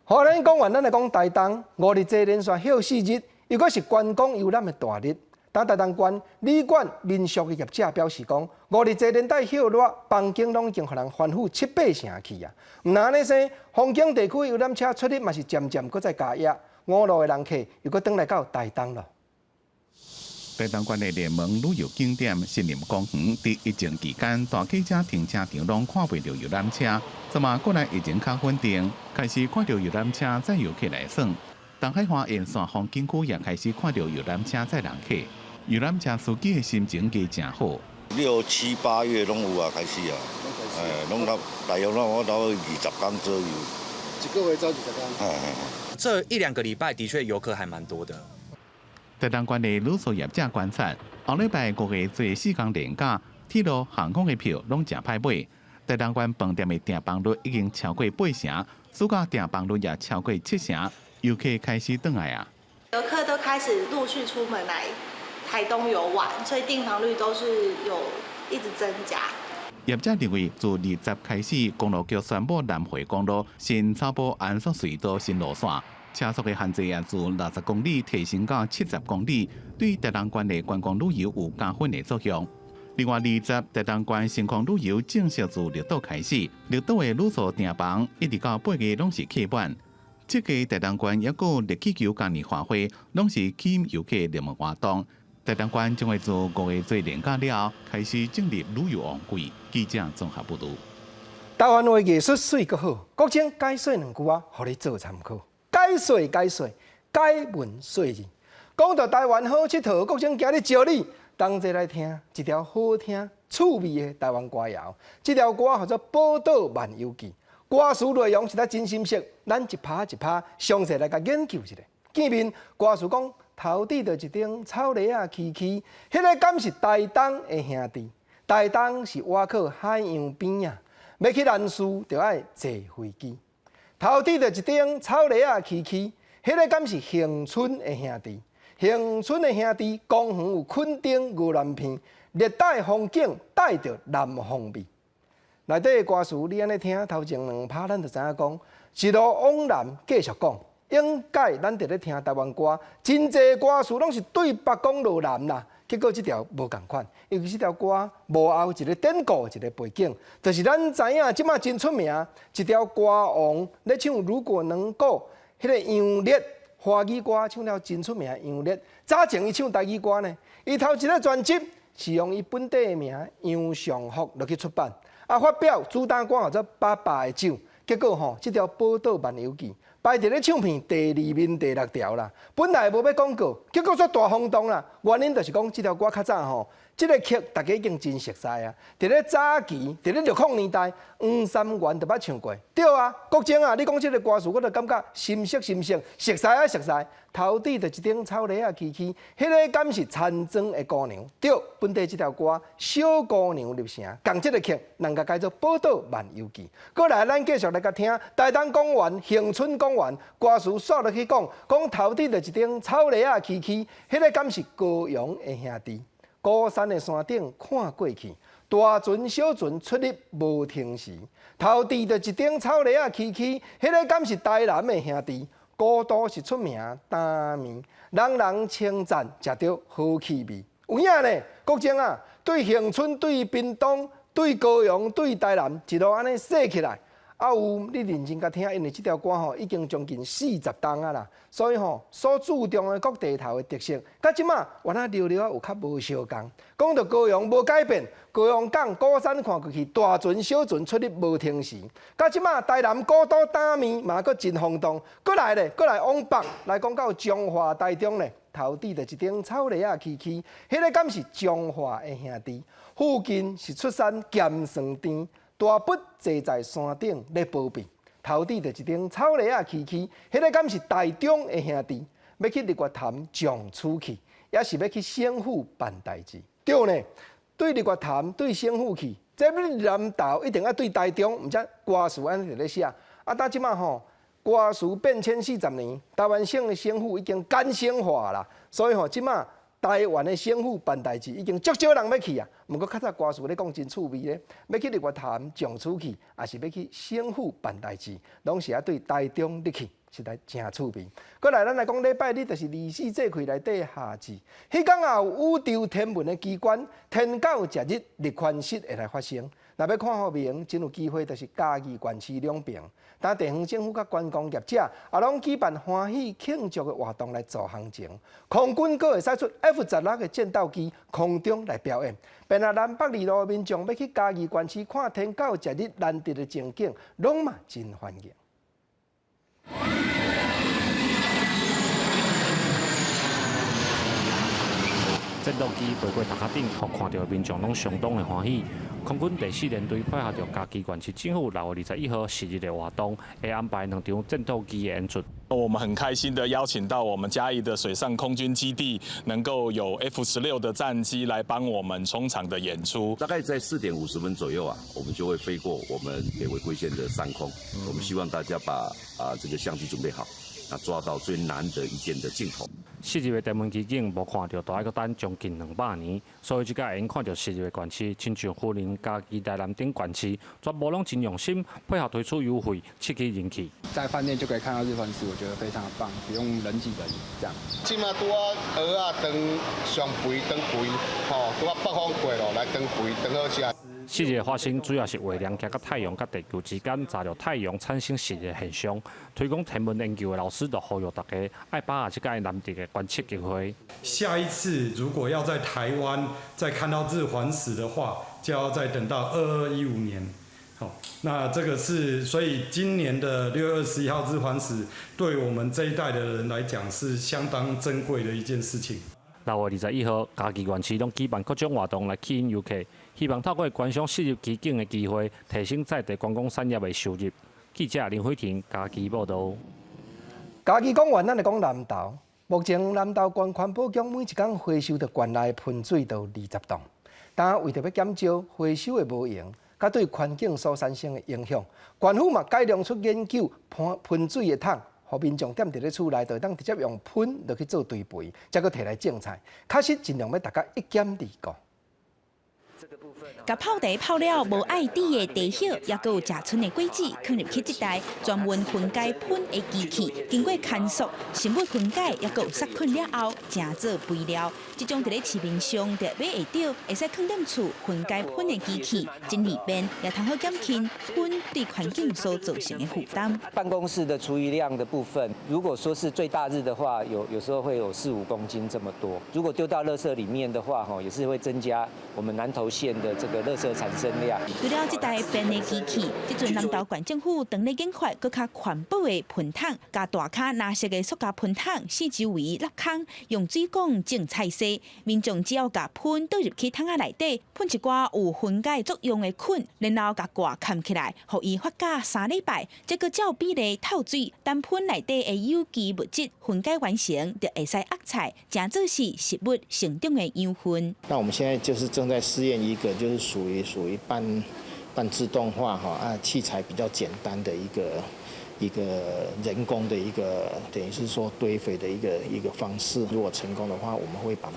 花蓮講完，咱來講台東五日節連續休四日，又閣是觀光遊覽的大日。但台東縣旅館民宿的業者表示講，五日節連帶歇熱，房間攏已經予人翻覆七八成去啊！毋但按呢生，風景地區遊覽車出入嘛是漸漸閣再加壓，五路的人客又閣轉來到台東囉。台東縣的熱門旅遊景點森林公園，佇疫情期間，大客車停車場攏看袂著遊覽車，這馬過來疫情較穩定，開始看著遊覽車載遊客來耍。東海岸沿線風景區也開始看著遊覽車載人客。遊覽車司機的心情加誠好。六七八月攏有啊，開始啊，哎，攏到大約攏我到20工左右。一個月走20工。這一兩個禮拜的確遊客還蠻多的。台東縣的旅宿業者觀察，後禮拜五月做四工連假，鐵路、航空的票攏誠歹買。台東縣飯店的訂房率已經超過八成，暑假訂房率也超過七成，遊客開始轉來啊。遊客都開始陸續出門來台東遊玩，所以訂房率都是有一直增加。業者認為，自20開始，公路局宣布南迴公路新草埔安朔隧道新路線，車速的限制也自60公里提升到70公里，對台東縣的觀光旅遊有加分的作用。另外，二十台東縣星空旅遊正式自綠島開始，綠島的旅宿訂房一直到8月攏是客滿。這個台東縣抑閣有熱氣球嘉年華會，攏是吸引遊客熱門活動。台東縣將會自五月做連假了後，開始進入旅遊旺季。記者綜合報導。台灣話藝術媠閣好，國清解說兩句啊，予你做參考。解說解說，解文說字。講到台灣好𨑨迌，國清今日招你同齊來聽一條好聽趣味的台灣歌謠。這條歌號做《寶島漫遊記》，歌詞內容實在真深邃，咱一拍一拍詳細來共研究一下。見面歌詞講。頭拄著一頂草籬仔崎嶇，彼个敢是台東的兄弟？台東是倚靠海洋邊啊，欲去南勢就愛坐飛機。頭拄著一頂草籬仔崎嶇，彼个敢是恆春的兄弟？恆春的兄弟，公園有墾丁鵝鑾鼻，熱帶風景帶著南方味。內底的歌詞你按呢聽，頭前兩拍咱就知影講，一路往南繼續講。應該咱佇咧聽台灣歌，真濟歌詞攏是對北講落南啦。結果這條無仝款，因為這條歌幕後一個典故，一個背景，就是咱知影這馬真出名，一條歌王咧唱《如果能夠》，彼个楊烈華語歌唱了真出名。楊烈早前伊唱台語歌呢，伊頭一個專輯是用伊本地的名楊尚福落去出版，啊發表主打歌號做《爸爸的酒》，結果吼，這條《寶島漫遊記》排佇咧唱片第二名第六條啦。本來無欲廣告，結果煞大轟動啦。原因就是講這條歌較早吼，這個曲大家已經真熟悉啊。佇咧早期，佇咧60年代，黃三元就捌唱過。對啊，國清啊，你講這個歌詞，我就感覺深熟深熟，熟悉啊熟悉。頭拄著一頂草籬仔崎嶇，彼个敢是田莊的姑娘？對，本地這條歌小姑娘入城，仝這個曲，人共改做《寶島漫遊記》。過來，咱繼續來共聽台東公園、恆春公園歌詞煞落去講，講頭拄著一頂草籬仔崎嶇，彼个敢是高雄的兄弟？鼓山的山頂看過去，大船小船出入無停時。頭拄著一頂草籬仔崎嶇，彼个敢是台南的兄弟？古都是出名擔麵，人人稱讚食著好氣味。有影呢？國清啊，對恆春、對屏東、對高雄、對台南，一路按呢說起來，啊有，你認真共聽，因為這條歌吼已經將近40冬啊啦，所以吼所注重的各地頭的特色，佮這馬原來寥寥仔有較無相仝。講到高雄無改變，高雄港鼓山看過去，大船小船出入無停時。佮這馬台南古都擔麵嘛閣真轟動，閣來咧，閣來往北來講到彰化台中咧，頭拄著一頂草苓仔崎區，彼個敢是彰化的兄弟？附近是出產鹹酸甜。大筆坐在山頂咧保庇，頭拄著一頂草苓仔崎區，彼個敢是台中的兄弟？欲去日月潭上厝去，抑是欲去省府辦代誌？對呢，對日月潭對省府去，這南投一定愛對台中，毋才歌詞按呢佇咧寫。啊，到這馬吼，歌詞變遷40年，台灣省的省府已經簡省化啦，所以吼，這馬。台灣的省府辦代誌已經足少人欲去啊！毋過較早歌詞咧講真趣味咧，欲去日月潭上厝去，抑是欲去省府辦代誌，攏是愛對台中入去，實在誠趣味。閣來，咱來講禮拜日就是二十四節氣內底夏至，彼工也有宇宙天文的機關天狗食日日環食會來發生。若欲看予明，真有機會就是嘉義縣市兩爿。但地方政府佮觀光業者也攏舉辦歡喜慶祝的活動來做行情。空軍閣會使出 F-16的戰鬥機空中來表演。便若南北二路的民眾欲去嘉義縣市看天狗食日難得的情景，攏嘛真歡迎。戰鬥機飛過頭殼頂，予看著的民眾攏相當的歡喜。空軍第四聯隊配合著嘉義縣市政府6月21號食日的活動，會安排兩場戰鬥機的演出。我們很開心的邀請到我們嘉義的水上空軍基地，能夠有 F-16的戰機來幫我們衝場的演出。大概在4點50分左右啊，我們就會飛過我們北回歸線的上空。我們希望大家把啊這個相機準備好，那抓到最難得一見的鏡頭。食日的天文奇景無看著，都愛閣等將近200年，所以這擺會用看著食日的縣市，親像雲林、嘉義、台南等縣市，全部攏真用心配合推出優惠，刺激人氣。在飯店就可以看到日環食，我覺得非常的棒，不用人擠人這樣。這馬拄仔蚵仔當上肥當肥，吼，拄仔北方過咯，來當肥當好食。食日發生主要是月亮行到太陽佮地球之間，閘著太陽產生食日現象。推廣天文研究的老師就呼籲大家愛把握這個難得的觀測機會。下一次如果要在台灣再看到日環食的話，就要再等到2215年。好，那這個是所以今年的6月21號日環食，對我們這一代的人來講是相當珍貴的一件事情。6月21號，嘉義縣市攏舉辦各種活動來吸引遊客，希望透過觀賞食日奇景的機會，提升在地觀光產業的收入。記者林慧婷嘉義報導。嘉義講完，咱來講南投。目前南投縣環保局每一工回收著縣內噴水都20噸，但為著欲減少回收的無閒，佮對環境所產生的影響，縣府嘛改良出研究噴噴水的桶，予民眾踮佇咧厝內，就會當直接用噴落去做堆肥，才閣提來種菜。確實盡量欲達到一減二顧。共泡茶泡了無愛滴的茶葉，抑閣有食賰的果子，囥入去這台專門分解糞的機器，經過乾縮、生物分解，抑閣有殺菌了後，成做肥料。這種佇咧市面上就買會著，會使囥踮厝分解糞的機器，真利便，也通好減輕糞對環境所造成的負擔。辦公室的廚餘量的部分，如果說是最大日的話，有時候會有四五公斤這麼多。如果丟到垃圾裡面的話，吼，也是會增加我們南投縣的這個垃圾產生量。除了這台便的機器，這陣南投縣政府當咧研發閣較環保的噴桶，共大跤藍色的塑膠噴桶四周圍挖空，用水管種菜薽。民眾只要共糞倒入去桶仔內底，噴一寡有分解作用的菌，然後共蓋蓋起來，予伊發酵3禮拜，這閣照比例透水，等糞內底的有機物質分解完成，就會使壓菜，成做是食物成長的養分。那我們現在就是正在試驗一個，就是屬於半自動化哈啊，器材比較簡單的一個人工的一個，等於是說堆肥的一個方式。如果成功的話，我們會把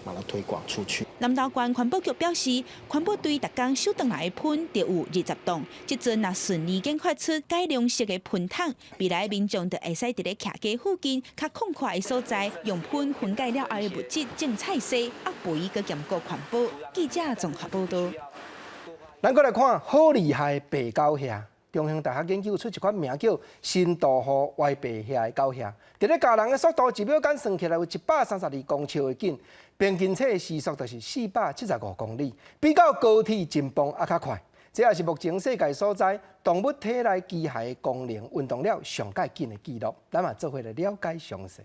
它推廣出去。南投縣環保局表示，環保隊逐工收轉來的糞就有20噸，這陣若順利研發出改良式的噴桶，未來民眾就會使佇咧徛家附近較空曠的所在，用糞分解了後的物質種菜薽，壓肥閣兼顧環保。記者綜合報導。咱閣來看好厲害白狗兄，中興大學研究出一款名叫新杜虎歪白蟻的狗蟻，佇咧咬人的速度一秒間算起來有132公尺的緊，平均車的時速就是475公里，比較高鐵真磅猶較快。這也是目前世界所知動物體內機械的功能運動了上蓋緊的紀錄。咱嘛做伙來了解詳細。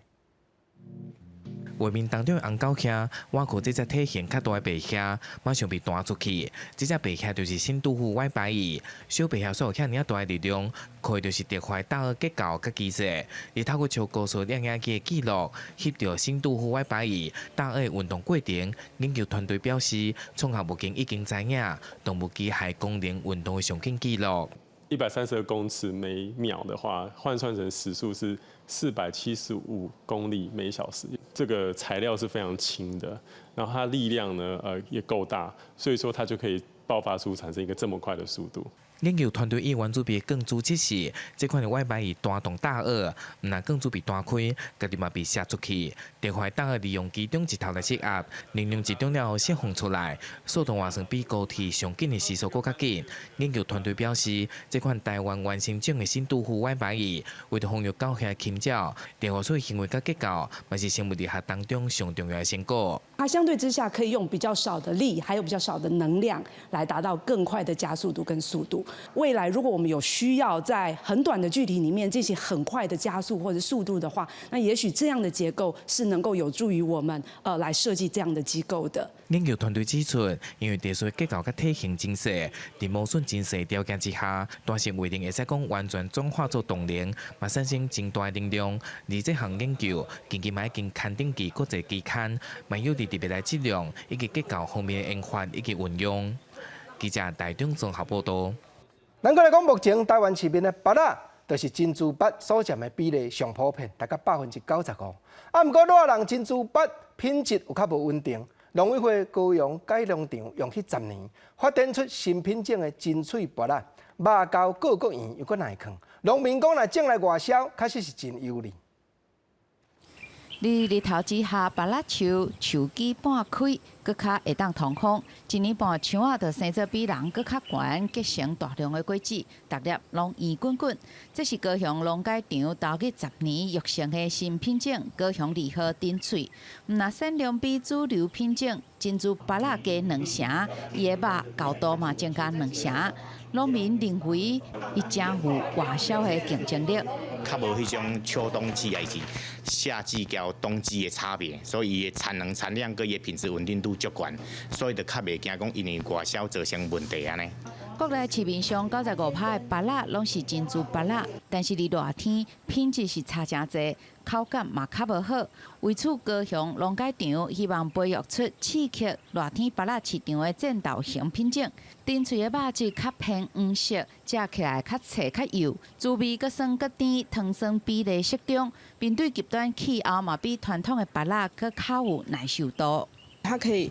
畫面當中的紅狗蟻，倚靠這隻體型較大的白蟻，馬上被彈出去。這隻白蟻就是新杜虎歪白蟻。小白蟻所有遐爾大的力量，靠的就是特化大腦結構佮機制。而透過超高速攝影機的記錄，翕著新杜虎歪白蟻大腦運動過程。研究團隊表示，創下目前已經知影動物機械功能運動的上緊紀錄。 132公尺每秒的話，換算成時速是475公里每小時。這個材料是非常輕的，然後它力量呢，也夠大，所以說它就可以爆發出產生一個這麼快的速度。研究團隊以原子筆鋼珠測試，這款的歪白蟻彈動大腦，毋但鋼珠被彈開，家己嘛被射出去。特化大腦利用其中一頭來釋壓，能量集中了後釋放出來，速度換算比高鐵上緊的時速閣較緊。研究團隊表示，這款台灣原生種的新杜虎歪白蟻，為著防禦狗蟻侵擾，特化出行為佮結構，嘛是生物力學當中上重要的成果。它相對之下可以用比較少的力，還有比較少的能量，來達到更快的加速度跟速度。未來如果我們有需要在很短的距離裡面進行很快的加速或者速度的話，那也許這樣的結構是能夠有助於我們來設計這樣的機構的。研究團隊指出，因為特殊結構佮體型真細，佇磨損真細條件之下，彈性袂一定會使講完全轉化做動能，嘛產生真大能量。而這項研究近期嘛已經刊登佇國際期刊，嘛有利佇未來質量以及結構方面的研發以及運用。記者台中綜合報道。咱閣來講，目前台灣市面的芭樂，就是珍珠芭所佔的比例上普遍，大概95%。啊，毋過熱人珍珠芭品質有較無穩定，農委會高雄改良場用去10年，發展出新品種的真脆芭樂，肉厚閣閣圓又閣耐囥。農民講，若種來外銷，確實是真有利。佇日頭之下，芭樂樹樹枝半開，閣較會當通風。一年半樹仔就生做比人閣較懸，結成大量的果子，逐粒攏圓滾滾。這是高雄農改場投入10年育成的新品種高雄2號珍脆。毋但產量比主流品種珍珠芭樂加兩成，伊的肉厚度嘛增加兩成。農民認為，伊誠有外銷的競爭力。較無彼種秋冬季抑是夏季佮冬季的差別，所以伊的產能、產量佮伊的品質穩定度足懸，所以就較袂驚講因為外銷造成問題按呢。國內市面上95%的芭樂攏是珍珠芭樂，但是佇熱天品質是差誠濟，口感嘛較無好。為此，高雄農改場希望培育出刺激熱天芭樂市場的戰鬥型品種。珍脆的肉質較偏黃色，食起來較脆較幼，滋味閣酸閣甜，糖酸比例適中。面對極端氣候嘛，比傳統的芭樂閣較有耐受度。它可以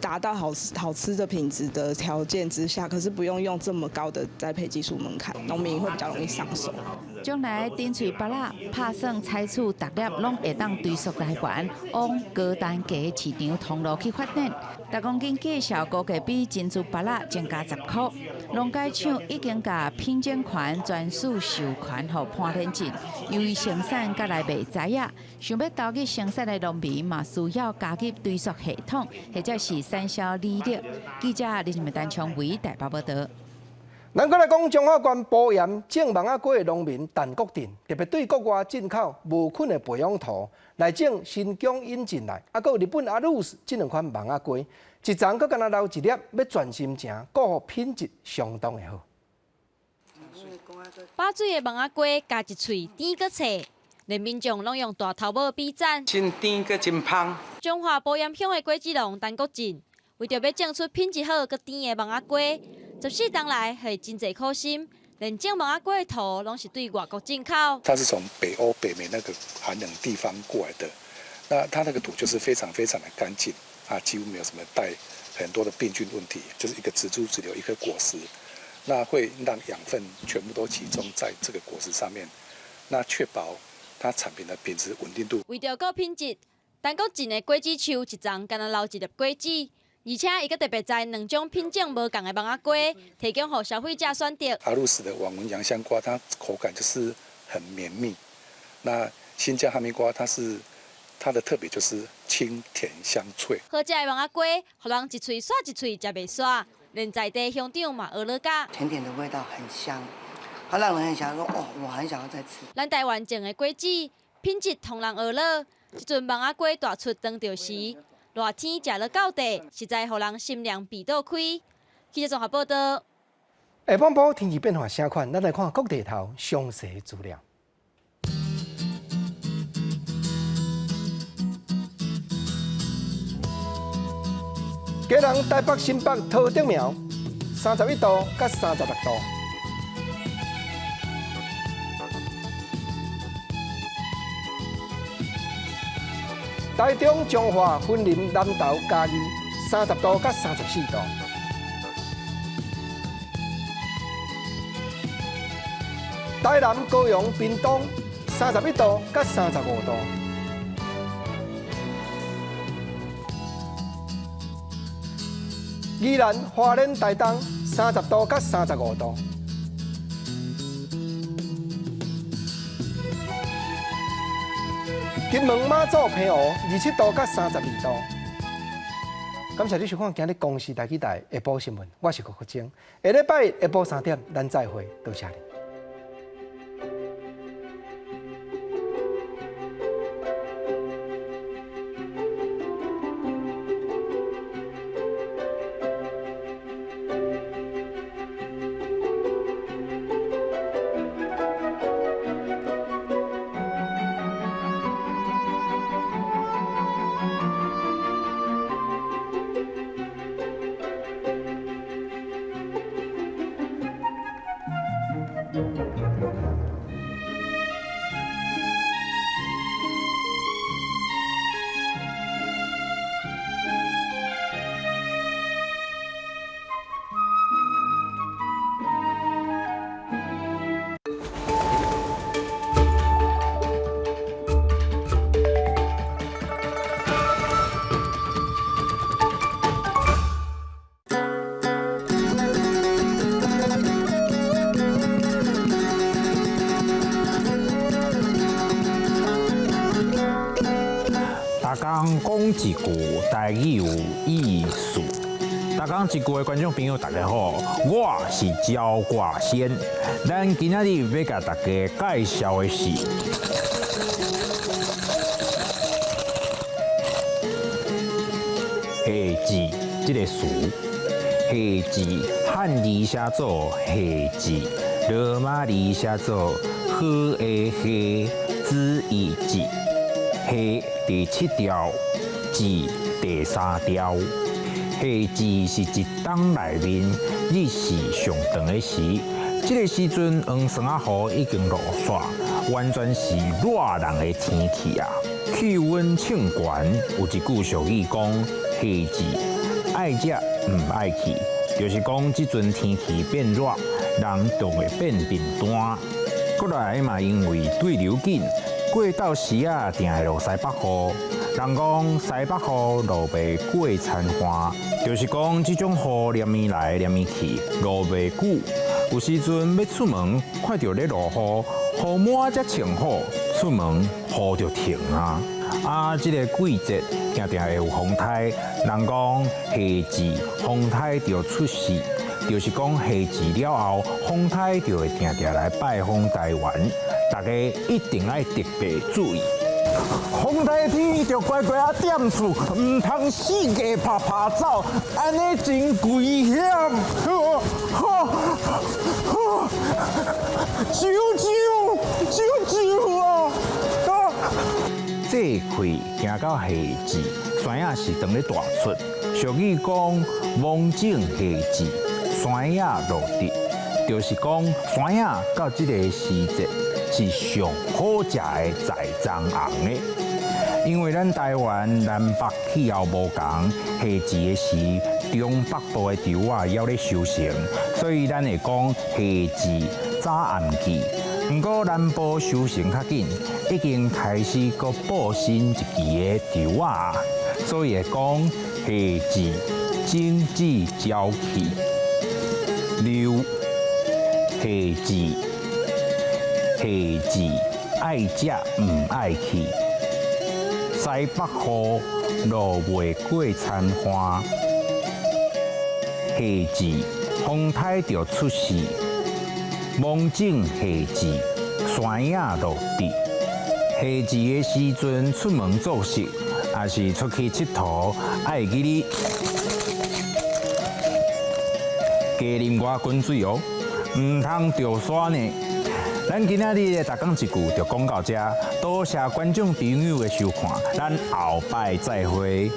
達到好吃好吃的品質的條件之下，可是不用用這麼高的栽培技術門檻，農民會比較容易上手。將來珍脆芭樂拍算採取逐粒攏會當追溯來源，往高單價市場通路去發展。逐公斤價數估計比珍珠芭樂增加10箍。農改場已經共品種權專屬授權予潘天進，由於生產佮來賣栽仔，想欲投入生產的農民嘛需要加入追溯系統，或者是產銷履歷。記者李志丹昌維台北報道。咱閣來講，彰化縣埔鹽種網仔瓜的農民陳國鎮，特別對國外進口無菌的培養土來種新疆引進來，啊，閣有日本阿魯斯這兩款網仔瓜，一叢閣干焦留一粒，欲全心情顧予品質相當的好。飽水的網仔瓜，咬一喙甜閣脆，連民眾攏用大頭拇比讚。真甜閣真芳。彰化埔鹽鄉的果子農陳國鎮，為著欲種出品質好、閣甜的網仔瓜，14冬來費真濟苦心，連種網仔瓜的土攏是對外國進口。它是從北歐、北美那個寒冷地方過來的，那它那個土就是非常非常的乾淨，啊，幾乎沒有什麼帶很多的病菌問題，就是一個植株只留一顆果實，那會讓養分全部都集中在這個果實上面，那確保它產品的品質穩定度。為著顧品質，陳國鎮的果子樹一叢干焦留一粒果子，而且伊閣特別栽兩種品種無仝的網仔瓜，提供予消費者選擇。阿魯斯的網紋洋香瓜，它口感就是很綿密。那新疆哈密瓜，它的特別就是清甜香脆。好食的網仔瓜，予人一喙煞一喙食袂煞，連在地鄉長嘛學了甲。甜甜的味道很香，它讓人很想說哦，我很想要再吃。咱台灣種的果子品質予人學了，這陣網仔瓜大出當著時，熱天食了到底，實在予人心涼鼻倒開。記者綜合報道。下半晡天氣變化啥款？咱來看各地頭詳細資料。基隆、台北、新北、桃竹苗，31度佮36度。台中、彰化、雲林、南投、嘉義，30度佮34度。台南、高雄、屏東，31度佮35度。宜蘭、花蓮、台東，30度佮35度。金門、馬祖、澎湖，27度佮32度。感謝你收看今日公視台語台下晡新聞，我是郭國晶。下禮拜下晡3點，咱再會，多謝你。講一句台語有意思。逐工一句的觀眾朋友，大家好，我是焦掛仙。咱今仔日欲共大家介紹的是夏至這个詞。夏至漢字寫做夏至，羅馬字寫做好的夏，子一至。夏第七調，至第三調。夏至是一冬內面日時上長的時，這个時陣黃霜仔雨已經落煞，完全是熱人的天氣啊！氣溫衝懸，有一句俗語講：夏至愛食毋愛去，就是講這陣天氣變熱，人就會變貧惰。過來嘛，因為對流緊。過到時仔，定會落西北雨。人講西北雨落袂過田旱，就是講這種雨連綿來連綿去，落袂久。有時陣欲出門，看著咧落雨，雨滿才穿好，出門雨就停啊。啊，這个季節定定會有風颱。人講夏至風颱就出世，就是講夏至了後，風颱就會定定來拜訪台灣。大家一定愛特別注意。風颱天就乖乖仔踮厝，毋通四界拍拍走，按呢真危險。救救救救啊！這氣行到夏至，山仔是當咧大出。俗語講，芒種夏至，山仔落地，就是講山仔到這個時節是上好食的在欉紅的。因為咱台灣南北氣候無仝，夏至的時，中北部的稻仔猶咧收成，所以咱會講夏至早暗季。毋過南部收成較緊，已經開始閣報新一期的稻仔，所以會講夏至整治沼气。六，夏至，夏至爱食毋爱去。西北雨，落袂过田岸。夏至，风台就出世。芒种夏至，山影落地。夏至的时阵出门做事，抑是出去𨑨迌，爱记得加啉外滚水哦，毋通著沙呢。咱今仔日的逐工一句就讲到遮，多谢观众朋友的收看，咱后摆再会。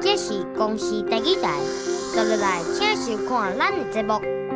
這是公視第二台，接落來請收看咱的節目。